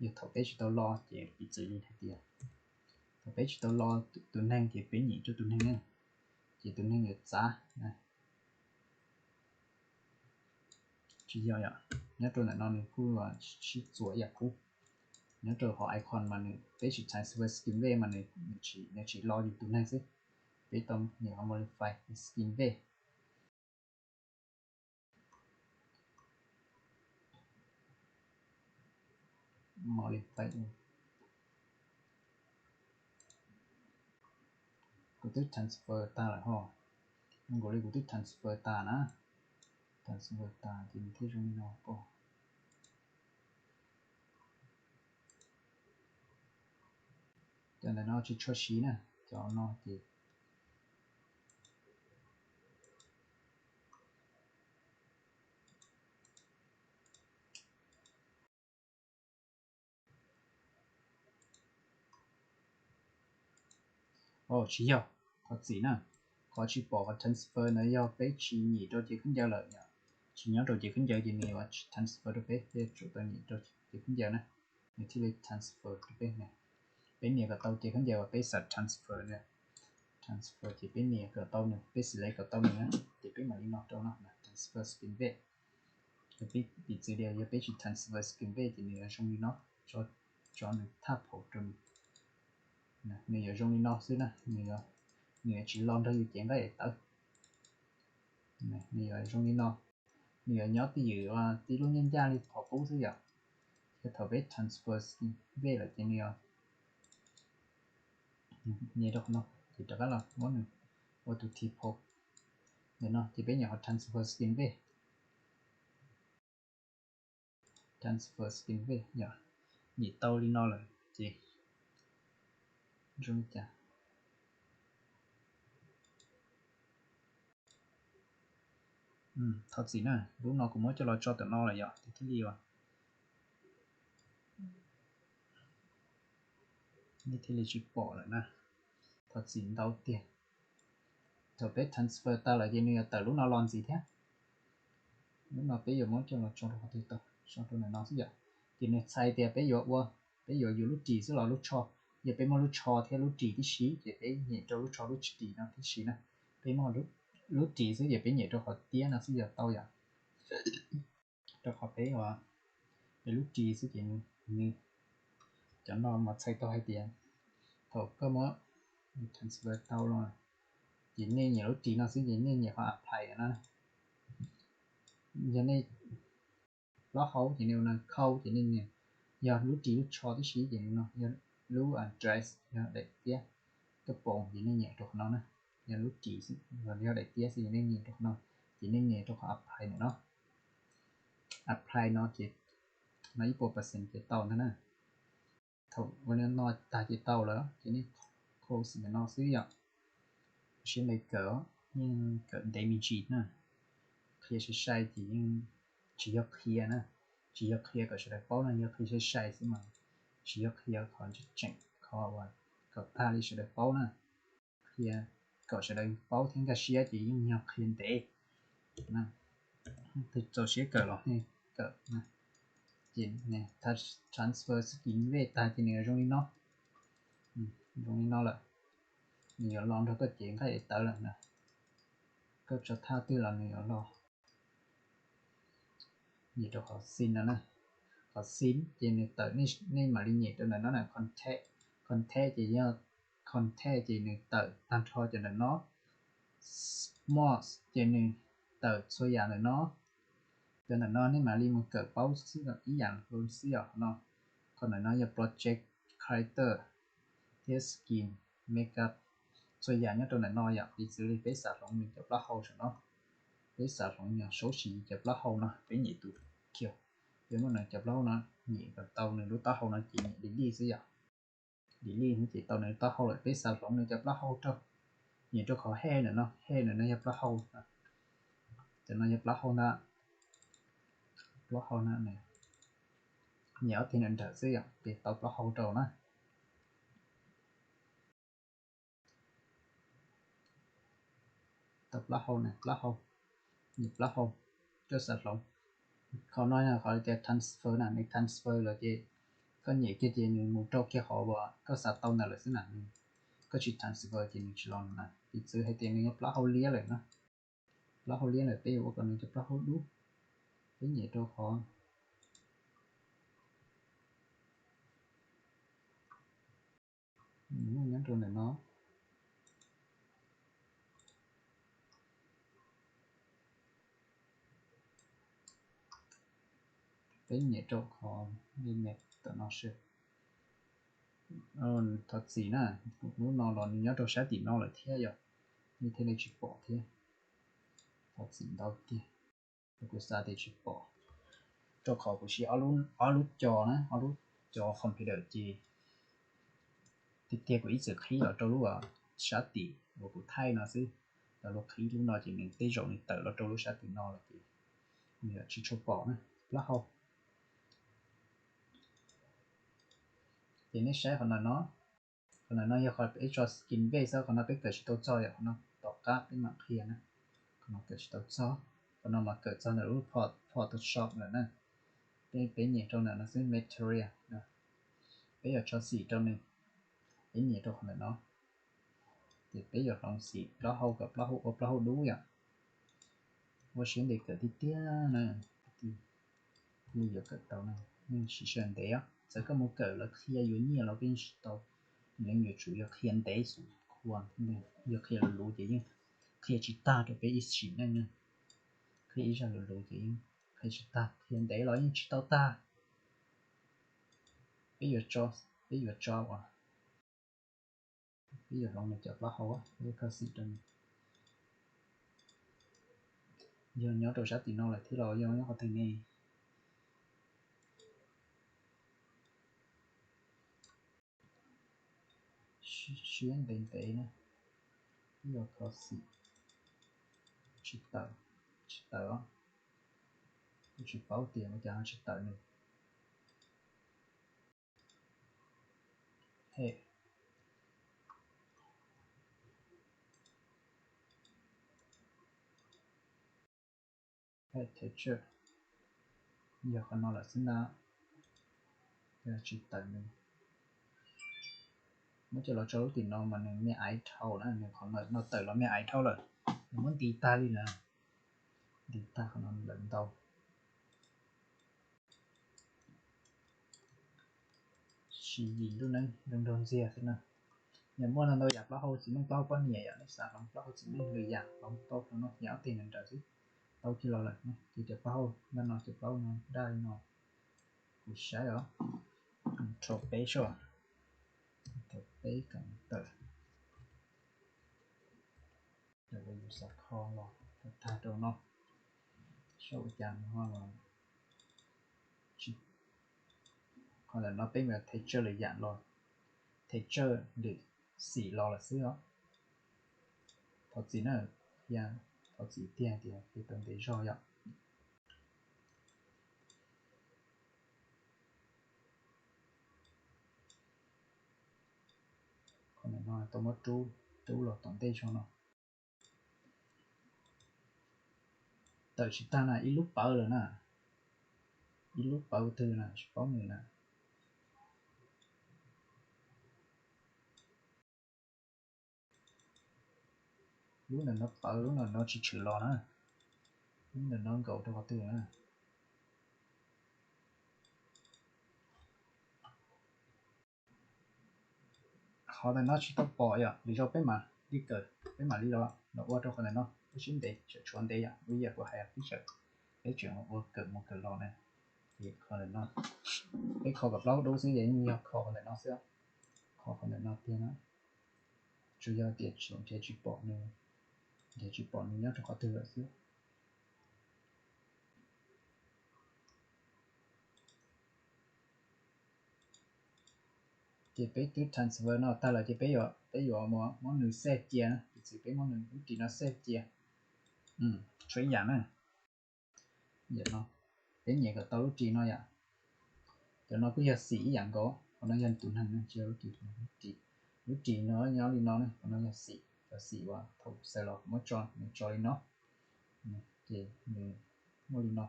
Yog thaum peb tsis tau lo ces piv txwv li hais tias thaum peb tsis tau lo tus neeg ces peb nyem rau tus neeg na, ces tus neeg yuav txav. Tsis yog yom, nyob rau ntawm no nws kuj sib txuas ib yam qub. Nyob rau hauv icon mas nws, peb tsis transfer skin weight mas nws tsis lo yus tus neeg xwb. Peb tau nias qhov modify skin weight. Modify. Kuv twb transfer tag lawm ho. Nkaus li kuv twb transfer tas na. Transfer tas ces nws thiaj zoo li no. Cov ntawm no tsis tshua siv na, cov no ces Tsis yog, thov txim na. Qhov tsis pom qhov transfer ntawd yog peb tsis nyem rau cev khaub ncaws lawm yom. Tsis nyob rau cev khaub ncaws ces nws yuav tsis transfer rau peb, peb yuav tsum tau nyem rau cev khaub ncaws na, nws thiaj li transfer rau peb. Peb nias kom tau cev khaub ncaws uas peb xav transfer na. Transfer ces peb nias kom tau nws, peb select kom tau nws na, ces peb mam li no rau no, transfer skin weight. Piv txwv tias yog peb tsis transfer skin weight ces nws yuav zoo li no, tso nws thaj phaum rau nws. Nws yuav zoo li no xwb na, nws yuav tsis lo nrog yus cev nqaij daim tawv. Nws yuav zoo li no, nws yuav nyob twj ywm tib lub ncaj ncaj li qhov qub xwb yom. Ces thaum peb transfer skin weight lawm ces nws yuav nyem rau qhov no, ces rov qab los muab nws ua tus default ntawm no, ces peb nyem qhov transfer skin weight. Transfer skin weight yom. Nyem tau li no lawm ces zoo li cas? Thov txim na, lub no kuv muab coj los tso tom no lawm yom, thiaj li, nej thiaj li tsis pom lawm na. Thov txim ntau tiag. Thaum peb transfer tag lawm ces nws yuav tawm lub no los ntxiv thiab. Lub no peb yuav muab coj los tso rau qhov twg tau, tso rau ntawm no xwb yom. Ces nws txhais tias peb yuav ua, peb yuav yus lub ris xwb los lub tsho. Yog peb muaj lub tsho thiab lub ris tib si ces peb nyem rau lub tsho lub ris no tib si na. Peb muaj lub ris xwb ces peb nyem rau qhov tiab no xwb yog tau yom. Rau qhov peb, peb lub ris xwb ces nws, cov no mas txhais tau hais tias thaum koj muab transfer tau los ces nej nyem lub ris no xwb ces nej nyem qhov apply no. Yog nej plaub hau ces nej ua no, khau ces nej nyem, yog lub ris lub tsho tib si ces no, yog lub dress yog daim tiab, kab poos ces nej nyem rau qhov no na. Yog lub ris xwb, yog daim tiab xwb ces nej nyem rau qhov no, ces nej nyem rau qhov apply ntawm no. Apply no ces no ib puas percent ces tau ntag na. Thaum ua no tag ces tau lawm ces nej close ntawm no xwb yom. Siab ntev kawm, yeej kawm ntev me ntsis na. Qhia sai sai ces yeej tsis yog qhia na, tsis yog qhia kom sawv daws paub na, yog qhia sai sai xwb mas tsis yog qhia qhov tseem, qhov uas kom tag li sawv daws paub na. Qhia kom sawv daws paub thiab nkag siab ces yeej yog qhia ntev. Txaus siab kawm los nej kawm. Ces transfer skin weight tag ces nws yuav zoo li no. Zoo li no lawm, nws yuav los nrog koj cev nqaij daim tawv lawm na. Koj tso thaj twg los nws yuav los. Nyem rau qhov sync no na. Qhov sync ces nws tawm, nej mam li nyem rau ntawm no na, contact, contact ces yog, contact ces nws tawm tag nrho cov ntawm no. Smart ces nws tawm txhua yam ntawm no. Cov ntawm no nej mam li mus kawm paub xwb, ib yam xwb yom no. Qhov ntawm no yog project creator thiab skin, makeup, txhua yam nyob rau ntawm no yom. Piv txwv li peb xav hloov nws cov plaub hau saum no, peb xav hloov nws saub siv cov plaub hau no, peb nyem tus kill, peb muab nws cov plaub hau no, nyem kom tau nws lub taub hau no ces nyem delete xwb yom. Delete ces tau nws taub hau lawm, peb xav hloov nws cov plaub hau rau. Nyem rau qhov head ntawm no, head ntawm no yog plaub hau, cov no yog plaub hau ntag. Plaub hau na, nyem ob teg nrawm nrawm xwb yom, ces tau plaub hau rau na. Tau plaub hau na, plaub hau, nyem plaub hau, koj xav hloov. Qhov no yog qhov tias transfer na, nws transfer los ces koj nyem kiag ces nws mus rau kiag qhov uas koj xav tau ntawd lawm xwb na. Koj tsis transfer ces nws tsis los na. Piv txwv hais tias nws yog plaub hau liab lawm na, plaub hau liab lawm peb yuav ua kom nws cov plaub hau dub. Peb nyem rau qhov nws muaj nyob rau ntawm no. Peb nyem rau qhov li ne, tam no seb. Thov txim na, lub no los nws nyob rau sab tim no lawm thiab yom, nws thiaj li tsis pom thiab. Thov txim ntau tiag, kuv xav tias tsis pom, rau qhov kuv siv ob lub co na, ob lub co computer ces tiag tiag kuv ib txwm qhib los rau lub sab tim uas kuv thaij no xwb. Los lub qhib lub no ces nws tej zaum nws tawm los rau lub sab tim no lawm ces nws tsis tshua pom na. Plaub hau, ces nej saib qhov ntawm no, qhov ntawm no yog qhov peb tso skin base xwb, qhov no peb kawm tsis tau txog yom, qhov no tom qab peb mam qhia na. Qhov no kawm tsis tau txog, qhov no mas kawm txog ntawm lub Photoshop lawm na. Peb nyem rau ntawm no xwb, material, peb yuav tso xim rau nws, peb nyem rau qhov ntawm no. Ces peb yuav hloov xim plaub hau kom plaub hau ua plaub hau dub yom. Ua siab ntev kawm tiag tiag na, li yuav kawm tau na, yeej siv sij hawm ntev os. Txawm koj mus kawm lawv qhia yuav nyiaj los peb yeej tsis tau, nws yeej yuav tsum yog qhia ntev xwb, yog qhia luv luv ces yeej qhia tsis tag rau peb ib sim neej na. Qhia ib zaj luv luv ces yeej qhia tsis tag, qhia ntev los yeej tsis tau tag. Peb yuav tso, peb yuav tso uas peb yuav hloov nws cov plaub hau, peb kho xim rau nws. Yog nyob rau sab tim no lawm thiab los yog nyob qhov twg ne? Siab ntev ntev na, peb yuav kho xim. Tsis tawm, tsis tawm os. Kuv tsis paub tias ua cas tsis tawm nws. He, he texture, yog qhov no lawm xwb ntag. Tsis tawm nws. Muab coj los tso lub tim no mas nws me aiv dhau na, nws qhov no tawm los me aiv dhau lawm. Nws muab nti tag li lawm. Nti tag qhov no lawm ntau. Siv yim lub neej zoo nraug ntxiag xwb na. Yog muaj ntau ntau yam plaub hau txiv neej plaub hau poj niam yom, nej xav hloov plaub hau txiv neej lwm yam hloov tau hloov no, yam ob teg nrawm nrawm xwb. Tau kiag los lawm ces cov plaub hau ntawm no, cov plaub hau no daj li no. Kuv saib os, Control peb soj, Control peb kom tawm. Cov uas yus xav kho los tag rau no, saib ua cas no los tsis, qhov ntawm no peb mus texture lwm yam los, texture lwm xim los lawm xwb os. Thov txim na, qhia, thov txim tiag tias qhia tau ntev zog yom. Qhov ntawm no tau muab rub, rub los tom ntej zog no. Tawm tsis tag na, ib lub pawv lawm na. Ib lub pawv twg na tsis paub nws na. Lub ntawm no pawv, lub ntawm no tsis tshwm los na. Lub ntawm no nkaum rau qhov twg na? Qhov ntawm no tsis tau pom yom, lwm zaus peb mam li kawm, peb mam li los los ua rau qhov ntawm no, peb sib ntev, tseem tshuav ntev yom, ua ib yam kuv hais peb tseem, peb tseem ua kawm mus kawm los na. Ces qhov ntawm no, peb kho kom plaub dub xwb ces yeej yog kho qhov ntawm no xwb, kho qhov ntawm no tiag na. Tsuas yog tias tseem nrhiav tsis pom nws, nrhiav tsis pom nws nyob rau qhov twg lawm xwb. Ces peb twb transfer no tag lawm ces peb yuav, peb yuav muab nws save cia na, piv txwv peb muab nws lub ris no save cia. Tshuav ib yam na, peb nyem kom tau lub ris no yom. Cov no kuj yog xim ib yam nkaus, qhov no yog tus neeg na, tsis yog lub ris, lub ris no nyob li no na, qhov no yog xim, cov xim uas thaum xaws los kuv muab tso, nws tso li no, ces nws muaj li no.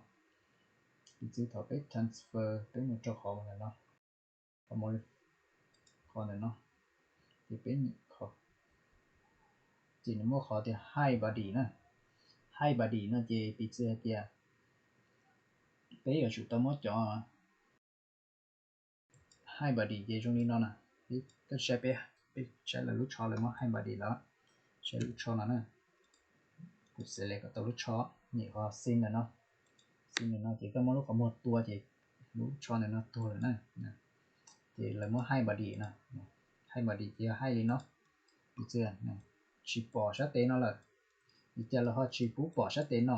Piv txwv thaum peb transfer peb mus rau qhov ntawm no, qhov, qhov ntawm no, ces peb nyem qhov, ces nws muaj qhov tias hide body na. Hide body no ces piv txwv hais tias peb yuav tsum tau muab cov hide body ces zoo li no na. Koj saib peb, peb saib lawv lub tsho lawv muab hide body lawm, saib lub tsho no na. Kuv select kom tau lub tsho, nyem qhov scene ntawm no. Scene ntawm no ces koj muab lub qhov muag tua ces lub tsho ntawm no tuag lawm na. Ces lawv muab hide body no, hide body ces yog hide li no. Piv txwv tsis pom sab tes no lawm, vim cas lawv ho tsis pub pom sab tes no?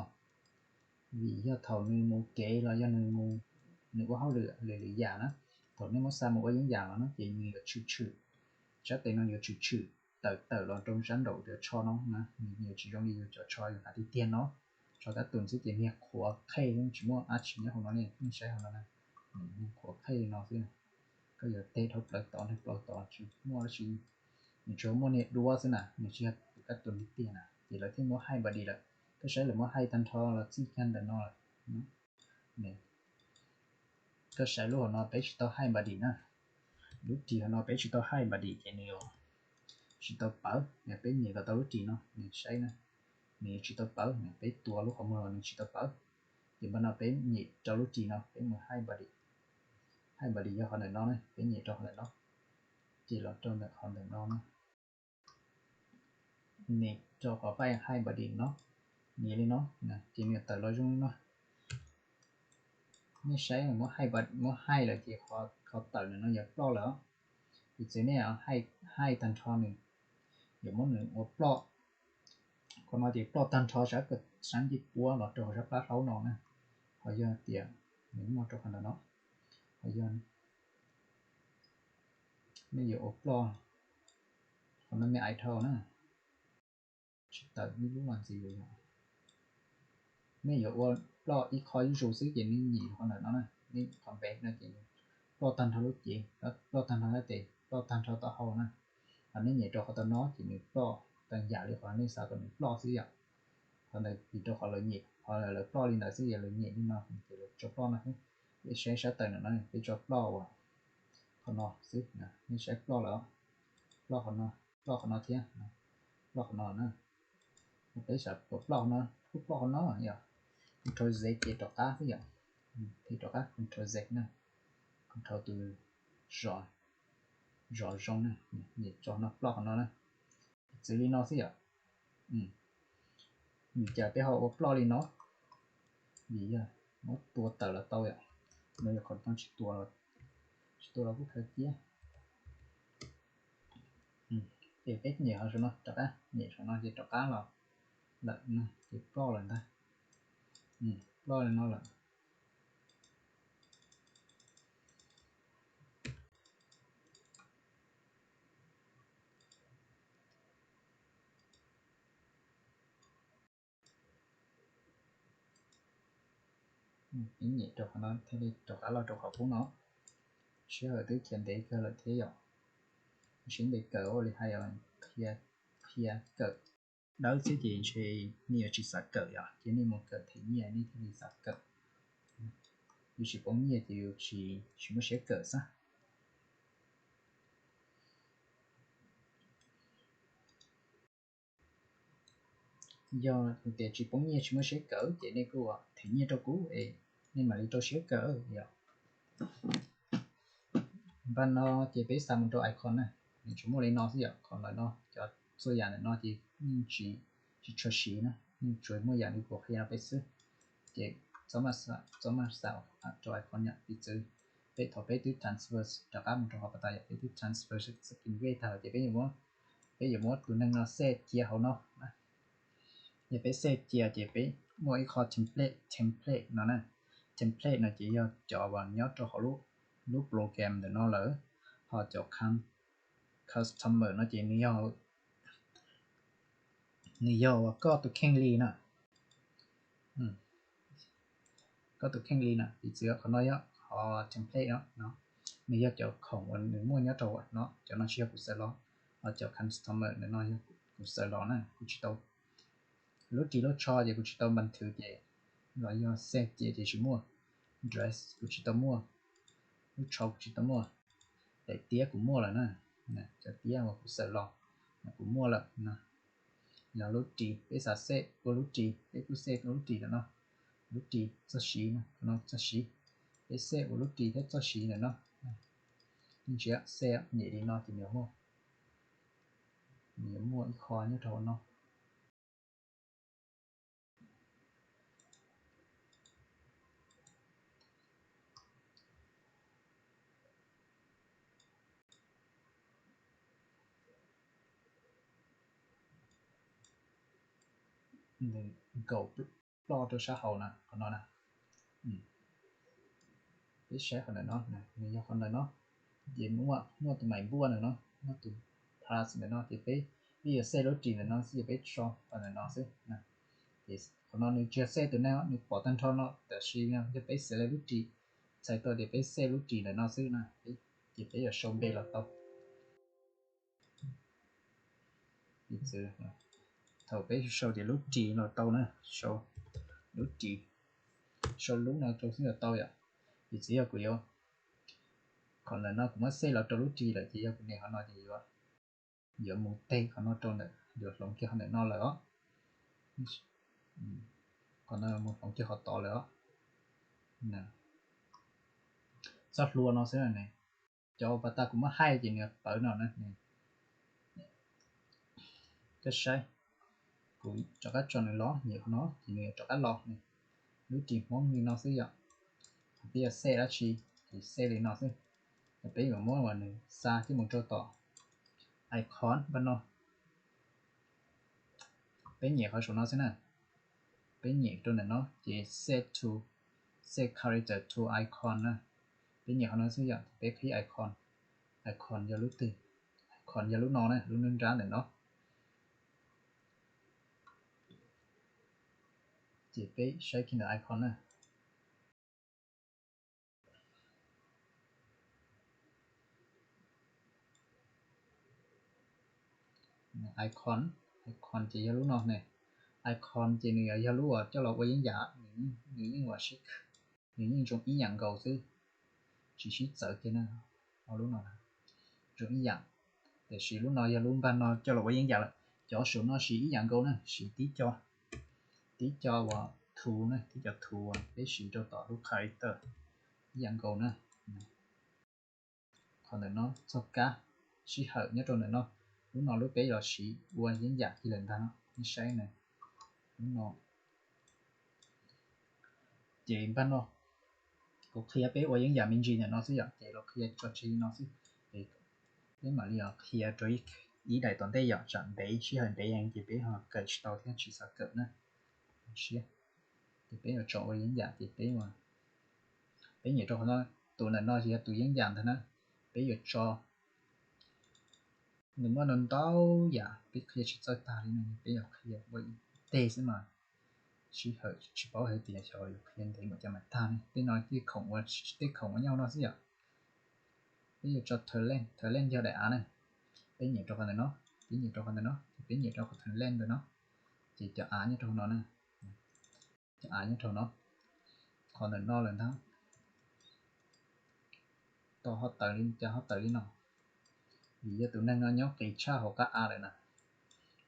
Vim yog thaum nws mus kev los yog nws mus, nws ua hauj lwm lwm yam na, thaum nej muab xa mus ua yeeb yam los na ces nws yuav tshwm tshwm, sab tes no yuav tshwm tshwm tawm tawm los rau sab nraum cov tsho no na, nws yuav tsis zoo li yus cov tsho yus hnav tiag tiag no. Tsho kab tus xwb ces niag qhuav qhej tsis muaj dab tsi nyob hauv no li nej saib hauv no na, niag qhuav qhej li no xwb. Koj yuav teg dhau plaws tod, nws plaws tod tsis muaj dab tsi, nws tsuas muaj niag duab xwb na, nws tsis yog tus kab tus tiag tiag na, ces lawv thiaj muab hide body lawm. Koj saib lawv muab hide tag nrho los txij kiag ntawm no lawm. Koj saib lub hauv no peb tsis tau hide body na, lub ris hauv no peb tsis tau hide body ces nws yuav tsis tau pawv. Peb nyem kom tau lub ris no nws saib na, nws yuav tsis tau pawv, peb tua lub qhov muag los nws tsis tau pawv. Ces npaj no peb nyem rau lub ris no peb mus hide body. Hide body yog qhov ntawm no na, peb nyem rau qhov ntawm no, ces los rau ntawm qhov ntawm no na, nyem rau qhov faj hide body no, nyem li no, ces nws tawm los zoo li no. Nej saib muab hide, muab hide lawm ces qhov tawm ntawm no yuav ploj lawm. Piv txwv nej hide tag nrho nws yuav muab nws ua ploj. Qhov no ces ploj tag nrho sab, sab ncej puab los rau hauv sab plab hlaub no na. Ho yog tias nws muaj rau qhov ntawm no, ho yog nej yuav ua ploj qhov no me ais dhau na, tsis tawm ib lub los ntxiv. Nej yuav ua ploj ib qho ib zus xwb ces nej nyem qhov ntawm no na, nej qhov npe no ces ploj tag nrho lub cev, ploj tag nrho sab tes, ploj tag nrho taub hau na. Ho nej nyem rau qhov tau no ces nws ploj tag yam li qhov nej xav kom nws ploj xwb yom. Qhov ntawd vim rau qhov lawv nyem, qhov lawv ploj li ntawd xwb, yog lawv nyem li no ces lawv tso ploj no xwb. Peb saib sab tawm ntawm no peb tso ploj uas qhov no xwb, nej saib ploj lawm, ploj qhov no, ploj qhov no thiab, ploj qhov no na. Peb xav kom ploj qhov no, kuj ploj qhov no yom. Control Z ces rov qab xwb yom. Thim rov qab Control Z na, Control tus zov, zov zoo na, nyem tso no ploj qhov no na. Txwv li no xwb yom. Vim cas peb ho ua ploj li no? Vim yog muab tua tawm los tau yom. No yog qhov no tsis tua, tsis tua los kuj khaws ciab. Ces peb nyem qhov saum no rov qab, nyem saum no ces rov qab los lawm, ces ploj lawm ntag. Ploj li no lawm. Ib nyem rau qhov no thiaj li rov qab los rau qhov qub no. Sij hawm twb khiav ntev kawg lawm thiab yom. Sib ntev kawm ua li hais yog qhia, qhia kawm dawb xwb ces ntshe nej yuav tsis xav kawm yom, ces nej mus kawm them nyiaj nej thiaj li xav kawm. Yus tsis poob nyiaj ces yus tsis, tsis muaj siab kawm xwb. Yog tias tsis poob nyiaj tsis muaj siab kawm ces nej kuj them nyiaj rau kuv es nej mam li rau siab kawm yom. Npaj no ces peb xa mus rau icon na, nws tsuas muaj li no xwb yom. Qhov ntawm no cov txhua yam ntawm no ces yeej tsis, tsis tshua siv na, yeej tsuas muaj yam li kuv qhia rau peb xwb. Ces txhob maj xa rau icon yom, piv txwv peb thaum peb twb transfer rov qab mus rau hauv pas tas yom, peb twb transfer skin view tag lawm ces peb yuav muab, peb yuav muab tus neeg no save cia hauv no. Yog peb save cia ces peb muaj ib qho template, template no na. Template no ces yog cov uas nyob rau hauv lub, lub program ntawm no lawm, ho cov customer no ces nws yog, nws yog uas koj tus kheej li na. Koj tus kheej li na, piv txwv qhov no yog qhov template no, nws yog cov khoom uas nws muaj nyob rau no, cov no tsis yog kuv xaws los, ho cov customer ntawm no yog kuv xaws los na, kuv tsis tau, lub ris lub tsho ces kuv tsis tau npas thwv ces los yog save cia ces tsis muaj, dress kuv tsis tau muaj, lub tsho kuv tsis tau muaj, daim tiab kuv muaj lawm na, cov tiab uas kuv xaws los kuv muaj lawm no. Yog lub ris, peb xav save ua lub ris, peb kuj save ua lub ris ntawm no, lub ris txoj siv no, no txoj siv, peb save ua lub ris thiab txoj siv ntawm no. Ntsia save nyem li no ces nws yuav muaj, nws yuav muaj ib qho nyob rau hauv no. Nws nkaum ploj rau sab hauv na, qhov no na. Peb saib qhov ntawm no, nws yog qhov ntawm no, ces muaj, muaj tus mais npuaj ntawm no, muaj tus plus ntawm no ces peb, peb yuav save lub ris ntawm no xwb ces peb tso qhov ntawm no xwb. Ces qhov no nws tsis yog save tus neeg, nws pom tag nrho no, tab sis yog peb select lub ris, txhais tau tias peb save lub ris ntawm no xwb na, ces peb yuav sau npe los tau. Piv txwv thaum peb sau tias lub ris los tau na, sau lub ris, sau lub no rau xwb los tau yom. Piv txwv yog kuv yuav, qhov ntawm no kuv muab save los rau lub ris lawm ces yog kuv nias qhov no ces yuav, yuav mus teg qhov no rau ntawm, yuav hloov kiag qhov ntawm no lawm os. Qhov no mus hloov kiag qhov tod lawm os. Txoj hlua no xwb ne, cov uas pas tas kuv muab hide ces nws pawv no na. Koj saib, kuv rov qab tso nws los, nyem qhov no ces nws rov qab los ne. Lub ris Hmoob li no xwb yom. Peb yuav save dab tsi ces save li no xwb. Peb yuav muab uas nws xa coj mus rau tom icon npaj no. Peb nyem qhov saum no xwb na. Peb nyem rau ntawm no ces set to, set character to icon na. Peb nyem qhov no xwb yom, peb qhib icon. Icon yog lub twg? Icon yog lub no na, lub nruab nrab ntawm no. Ces peb saib kiag ntawm icon na. Icon, icon ces yog lub no ne. Icon ces nws yog lub uas coj los ua yeeb yam, nws yeej uas sib, nws yeej zoo ib yam nkaus xwb, tsis sib txawv kiag na. Lub no zoo ib yam, tiam sis lub no yog lub npaj no coj los ua yeeb yam lawm. Cov saum no siv ib yam nkaus na, siv tib co, tib co uas tool na, tib co tool uas peb siv rau tom lub character ib yam nkaus na. Qhov ntawm no txoj kab sij hawm nyob rau ntawm no, lub no lub peb los siv ua yeeb yam kiag lawm ntag no, nej saib na. Lub no ces npaj no kuv qhia peb ua yeeb yam me ntsis ntawm no xwb yom, ces los qhia tso tseg li no xwb. Peb mam li qhia rau ib daim tom ntej yom, tsam ntev sij hawm ntev ces peb ho kawm tsis tau thiab tsis xav kawm na. Siab, ces peb yuav tso ua yeeb yam ces peb, peb nyem rau qhov no, tus ntawm no yog tus yeeb yam ntag na. Peb yuav tso, nws muaj ntau ntau yam peb qhia tsis txawj tag li no, peb yuav qhia ua ib teg xwb mas sij hawm tsis paub hais tias xyov yuav qhia ntev npaum cas mas tag ne. Tej no tej khoom ua, tej khoom ua nyob no xwb yom. Peb yuav tso talent, talent yog daim av na. Peb nyem rau qhov ntawm no, peb nyem rau qhov ntawm no, ces peb nyem rau qhov talent ntawm no, ces cov av nyob rau no na. Cov av nyob rau no, qhov ntawm no lawm ntag. Tau ho tawm li cas ho tawm li no, vim yog tus neeg no nyob qis tshaj hauv qab av lawm na.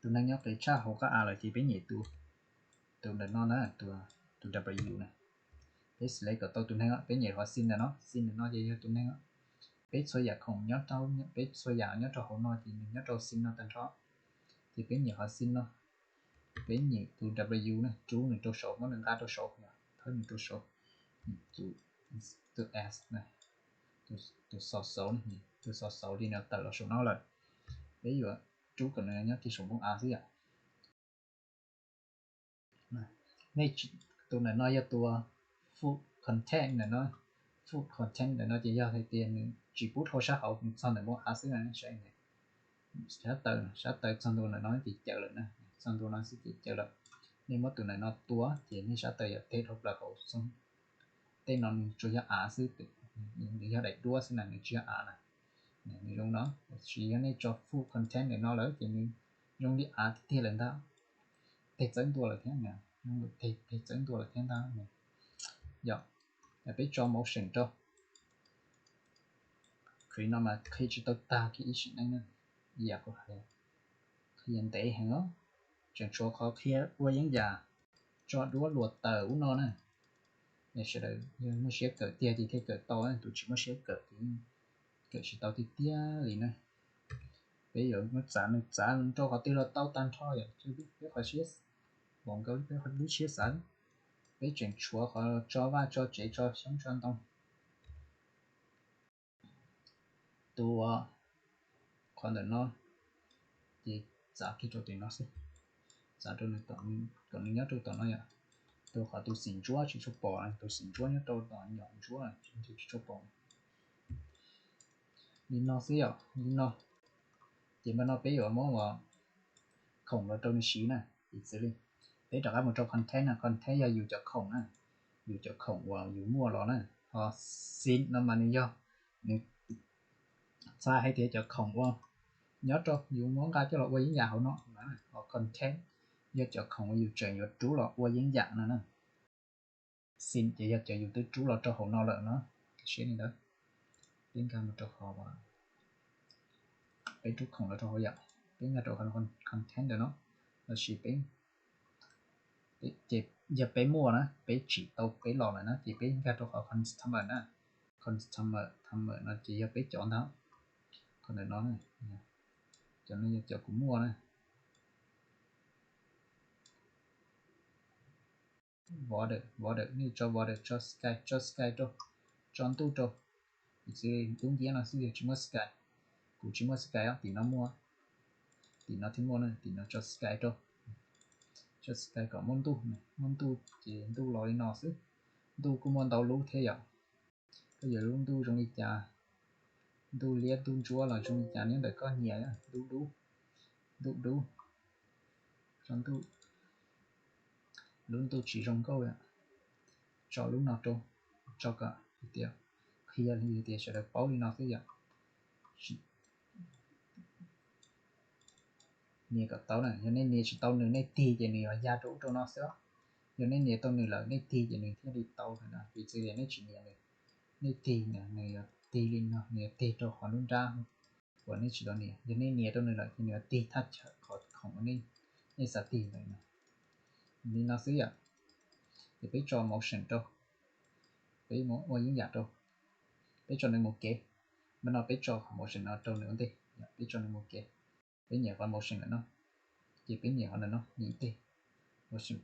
Tus neeg nyob qis tshaj hauv qab av lawm ces peb nyem tus, tus ntawm no na, tus W na. Peb select kom tau tus neeg, peb nyem qhov scene ntawm no, scene ntawm no ces yog tus neeg. Peb txhua yam khoom nyob rau, peb txhua yam nyob rau hauv no ces nws nyob rau scene no tag nrho. Ces peb nyem qhov scene no, peb nyem tus W na, rub nws rau saud, muab nws nqa rau saud, thawb nws rau saud. Tus, tus S na, tus xov xauv, tus xov xauv li no tawm los saum no lawm. Peb yuav rub kom nws nyob kiag saum npoo av xwb yom. Nej, tus ntawm no yog tus food content ntawm no. Food content ntawm no ces yog hais tias nws tsis pub dhau sab hauv, nws txog ntawm npoo av xwb na. Sab taw, sab taw txog ntua ntawm no ces caws lawm na, txog ntua no xwb ces caws lawm. Nej muab tus ntawm no tua ces nej sab taw yuav teg dhau plaws hauv xwb. Tej no nws tsuas yog av xwb, nws yog daim duab xwb na, nws tsis yog av na. Nws zoo no, tiam sis yog nej tso food content ntawm no lawm ces nws zoo li av tiag tiag lawm ntag. Teg txawb ntua lawm thiab, teg txawb ntua lawm thiab ntag. Yog, peb tso motion rau. Qhov no mas qhia tsis tau tag kiag ib sim neej na, ib yam kuv hais, qhia ntev heev os. Tseem tshuav qhov qhia ua yeeb yam, tso duab luam tawm ub no na. Sawv daws yog muaj siab kawm tiag ces thiaj kawm tau, tus tsis muaj siab kawm ces kawm tsis tau tiag tiag li na. Peb yuav muab txav, nws txav rau qhov twg los tau tag nrho yom, peb qhov siab, npaum nkaus peb qhov lub siab xav. Peb tseem tshuav qhov tso vaj tso tsev tso xyoob tso ntoo. Tus, qhov ntawm no ces txav kiag rau tim no xwb, txav rau nws, kom nws nyob rau tom no yom. Rau qhov tus xim ntsuab tsis tshua pom, tus xim ntsuab nyob rau tom nyom ntsuab tsis tshua pom. Li no xwb yom, li no. Ces npaj no peb yuav muab khoom los rau nws siv na, piv txwv li. Peb rov qab mus rau content na, content yog yus cov khoom na, yus cov khoom uas yus muaj los na. Ho scene no mas nws yog, nws txhais hais tias cov khoom uas nyob rau yus muab nqa coj los ua yeeb yam hauv no. Ho content yog cov khoom uas yus tseem yuav rub los ua yeeb yam no na. Scene ces yog cov yus twb rub los rau hauv no lawm no. Siab li ntawd, peb nkag mus rau qhov, peb rub khoom los rau hauv yom, peb nkag rau qhov content ntawm no, los sis peb, ces yog peb muaj na, peb tsim tau peb los lawm na ces peb nkag rau qhov customer na, customer, customer no ces yog peb cov ntag. Qhov ntawm no, cov no yog cov kuv muaj na. Border, border, nej tso border, tso sky, tso sky rau, tso ntuj rau. Piv txwv li lub ntiab no xwb yog tsis muaj sky. Kuv tsis muaj sky os, tim no muaj, tim no thiaj muaj na, tim no tso sky rau. Tso sky kom muaj ntuj, muaj ntuj ces ntuj los li no xwb. Ntuj kuj muaj ntau lub thiab yom. Koj yuav lub ntuj zoo li cas, ntuj liab ntuj ntsuab los zoo li cas nyob ntawm koj nyiam, ntuj dub, ntuj dub, tso ntuj, lub ntuj tsis zoo nkauj, tso lub no rau, tso kom hais tias, qhia li hais tias sawv daws paub li no xwb yom. Nias kom tau na, yog nej nias tsis tau nws nej tig ces nws yuav ya rau ub rau no xwb. Yog nej nias tau nws lawm nej tig ces nws thiaj li tau na, piv txwv tias nej tsis nias nws, nej tig na nws yuav tig li no, nws yuav tig rau qhov nruab nrab uas nej tsis tau nias. Yog nej nias rau nws lawm ces nws yuav tig thaj chaw qhov khoom uas nej, nej xav tig ntawd na. Li no xwb yom. Ces peb tso motion rau, peb mus ua yeeb yam rau, peb tso nws mus kev. Npaj no peb tso qhov motion no rau nws ua ntej, peb tso nws mus kev. Peb nyem qhov motion lawm no, ces peb nyem qhov ntawm no, nyem tes motion.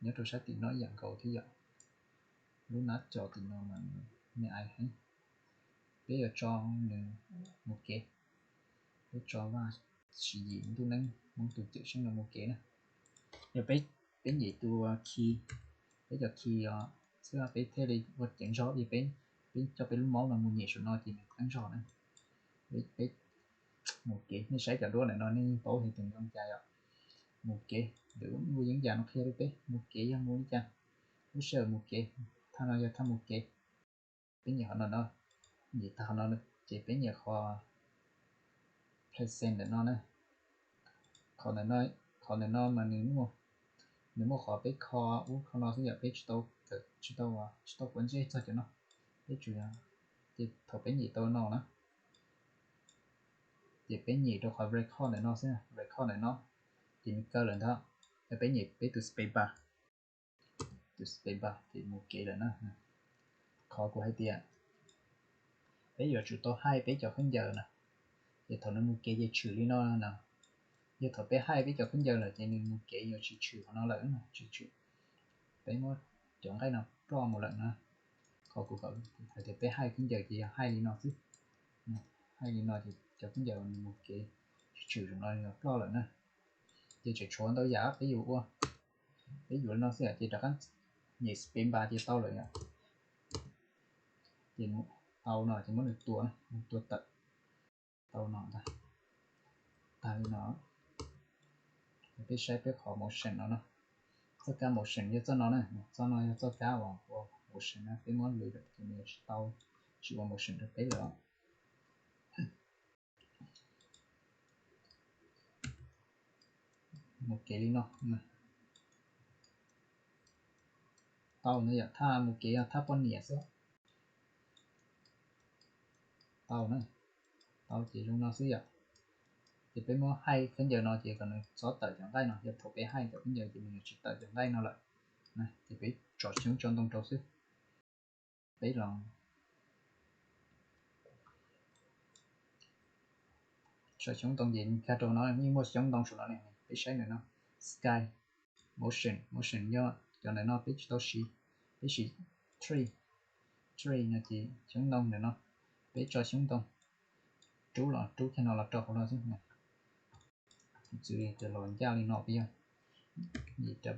Nyob rau sab tim no ib yam nkaus thiab yom. Lub nab cov tim no mas me ais heev. Peb yuav tso nws mus kev. Peb tso Vaj Tswv Yim Ntuj Neeb Hmoob tus cawm seej no mus kev na. Yog peb, peb nyem tus khi, peb cov khi xwb peb thiaj li ua ceev zog, yog peb, peb coj peb lub mouse no mus nyem saum no ces nws qeeb zog na. Peb mus kev, nej saib cov duab ntawm no nej yeej paub hais tias zoo cas yom. Mus kev, lwm lub yeeb yam no qhia rau peb mus kev yog mus li cas. Lub sij hawm mus kev, thaj no yog thaj mus kev. Peb nyem qhov no no, nyem tag qhov no ces peb nyem qhov present ntawm no na. Qhov ntawm no, qhov ntawm no mas nws muaj, nws muaj qhov peb kho ub kho no xwb yom, peb tsis tau, tsis tau, tsis tau quav ntsej txog cov no. Peb tsuas yog, ces thaum peb nyem tau no na, Ces peb nyem rau qhov record ntawm no xwb, record ntawm no ces nws kaw lawm ntag. Ces peb nyem peb tus space bar, tus space bar ces mus kev lawm na. Qhov kuv hais tias peb yuav tsum tau hide peb cov khaub ncaws na, ces thaum nws mus kev ces tshwm li no na. Yog thaum peb hide peb cov khaub ncaws lawm ces nws mus kev yuav tsis tshwm qhov no lawm, tsis tshwm. Peb muab cov nqaij no ploj mus lawm na. Qhov kuv hais tias peb hide khaub ncaws ces yog hide li no xwb. Hide li no ces cov khaub ncaws nws mus kev tsis tshwm, zoo no nws ploj lawm na. Ces tseem tshuav ntau yam peb yuav ua. Peb yuav li no xwb ces rov qab nyem space bar ces tau lawm yom. Ces tau no ces muab nws tua, tua tawm. Tau no ntag. Tag li no. Peb saib peb qhov motion no na. Txoj kab motion yog txoj no na, txoj no yog txoj kab uas ua motion na, peb muab lwv lawm ces nws tsis tau, tsis ua motion rau peb lawm. Mus kev li no. Tau na yom, thaj mus kev yog thaj poj niam xwb. Tau na, tau ces zoo no xwb yom. Ces peb muab hide khaub ncaws no ces kom nws txhob tawm cov nqaij no, yog thaum peb hide cov khaub ncaws ces nws yuav tsis tawm cov nqaij no lawm. Ces peb tso xyoob tso ntoo rau xwb. Peb los tso xyoob ntoo ces nkag rau no yeej muaj xyoob ntoo saum no ne. Peb saib ntawm no, sky, motion, motion yog cov ntawm no peb tsis tau siv, peb siv tree, tree no ces xyoob ntoo ntawm no, peb tso xyoob ntoo rub los rub kiag no los rau hauv no xwb. Txwv cov los ncaj li no peb yog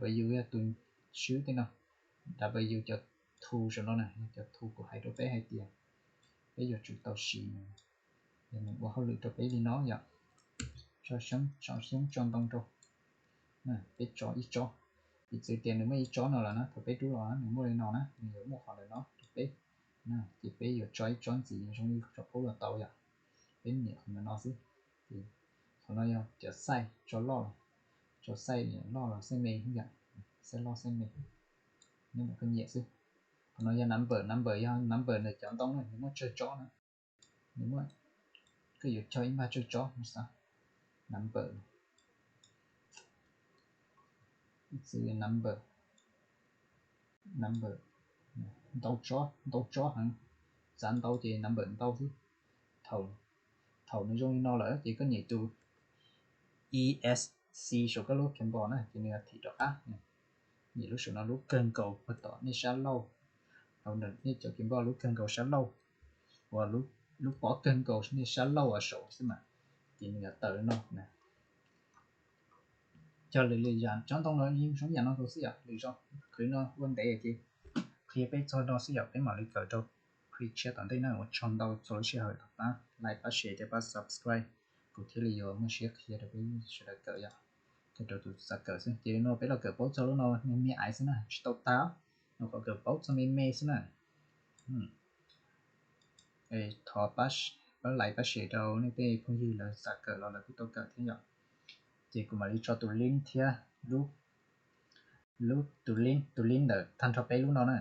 W yog tus swb tej no, W cov tool saum no na, cov tool kuv hais rau peb hais tias peb yuav tsum tau siv, yog nws ua hauj lwm rau peb li no yom. Tso xyoob, tso xyoob tso ntoo rau. Peb tso ib tsob, piv txwv tias nws muaj ib tsob no lawm na, thaum peb rub los nws muaj li no na, nws yuav muaj qhov ntawm no rau peb. Ces peb yuav tso ib tsob ntxiv zoo li tsob qub los tau yom. Peb nias qhov ntawm no xwb. Qhov no yog cov xaij tso loj los, tso xaij loj los xaij me yom, xaij loj xaij me, nyob ntawm koj nyiam xwb. Qhov no yog number, number yog number ntawm cov ntoo na, nws muaj tsawg tsob na. Nws muaj, koj yuav cog ib npag tsawg tsob no xav. Number, ib txwv number, number, ntau tsob, ntau tsob heev, txav ntau ces number ntau xwb. Thaum, thaum nws zoo li no lawm ces koj nyem tus E S C saum koj lub keyboard na ces nws thim rov qab. Nyem lub saum no lub kawg nkaus puag tom nej sab laug, hauv nej cov keyboard lub kawg nkaus sab laug, uas lub pob kawg nkaus nej sab laug uas saud xwb mas, ces nws yuav tawm li no na. Cog lwm lwm yam tsob ntoo no yeej zoo yam no rau xwb yom, lwm zaus qhwv no ua ntev ces qhia peb txog no xwb yom, peb mam li kawm rau clip tshiab tom ntej na. Ua tsaug ntau txog lub sij hawm los pab like pab share thiab pab subscribe, kuv thiaj li yuav muaj siab qhia rau peb sawv daws kawm yom, kawm rau tus xav kawm xwb. Ces no peb los kawm paub txog lub no me me aiv xwb na, tsis tau tag, no qhov kawm paub txog me me xwb na. Thov pab like pab share rau nej tej phooj ywg lawv xav kawm los lawv kuj tau kawm thiab yom. Ces kuv mam li tso tus link thiab lub, lub tus link, tus link ntawm tag nrho peb lub no na.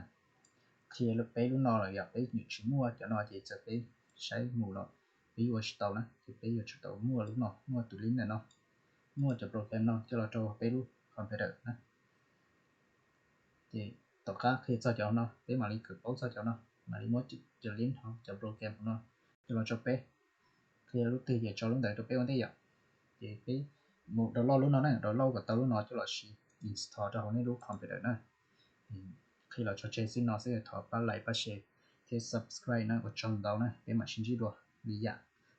Qhia peb lub no lawm yom, peb nyuam tsis muaj cov no ces txawm peb saib mus los peb yuav ua tsis tau na, ces peb yuav tsum tau muaj lub no, muaj tus link ntawm no, muaj cov program no coj los rau peb lub computer na. Ces tom qab qhia txog cov no peb mam li kawm paub txog cov no, mam li muab cov link hauv cov program no coj los rau peb, qhia lub twg ces tso lub ntawd rau peb ua ntej yom. Ces peb mus download lub no na, download kom tau lub no coj los siv install rau hauv nej lub computer na. Qhia los tso tseg xwb no xwb, thov pab like pab share thiab subscribe na, ua tsaug ntau na, peb mam sib ntsib dua lwm yam,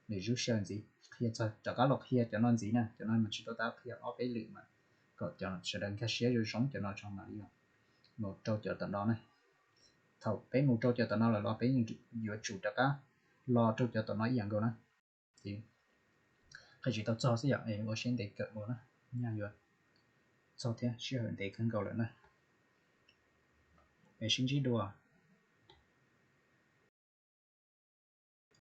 lwm lub sij hawm ntxiv qhia txog, rov qab los qhia cov no ntxiv na, cov no mas tsis tau tab qhia ob peb lwm mas kom cov sawv daws nkag siab zoo zoo cov no tso mam li mus rau cov tom no na. Thaum peb mus rau cov tom no lawm los peb yuav tsum rov qab los rau cov tom no ib yam nkaus na. Ces qhia tsis tau txog xwb yom, es ua siab ntev kawm mus na, nyaj yuav txog thiab, sij hawm ntev kawg nkaus lawm na. Es sib ntsib dua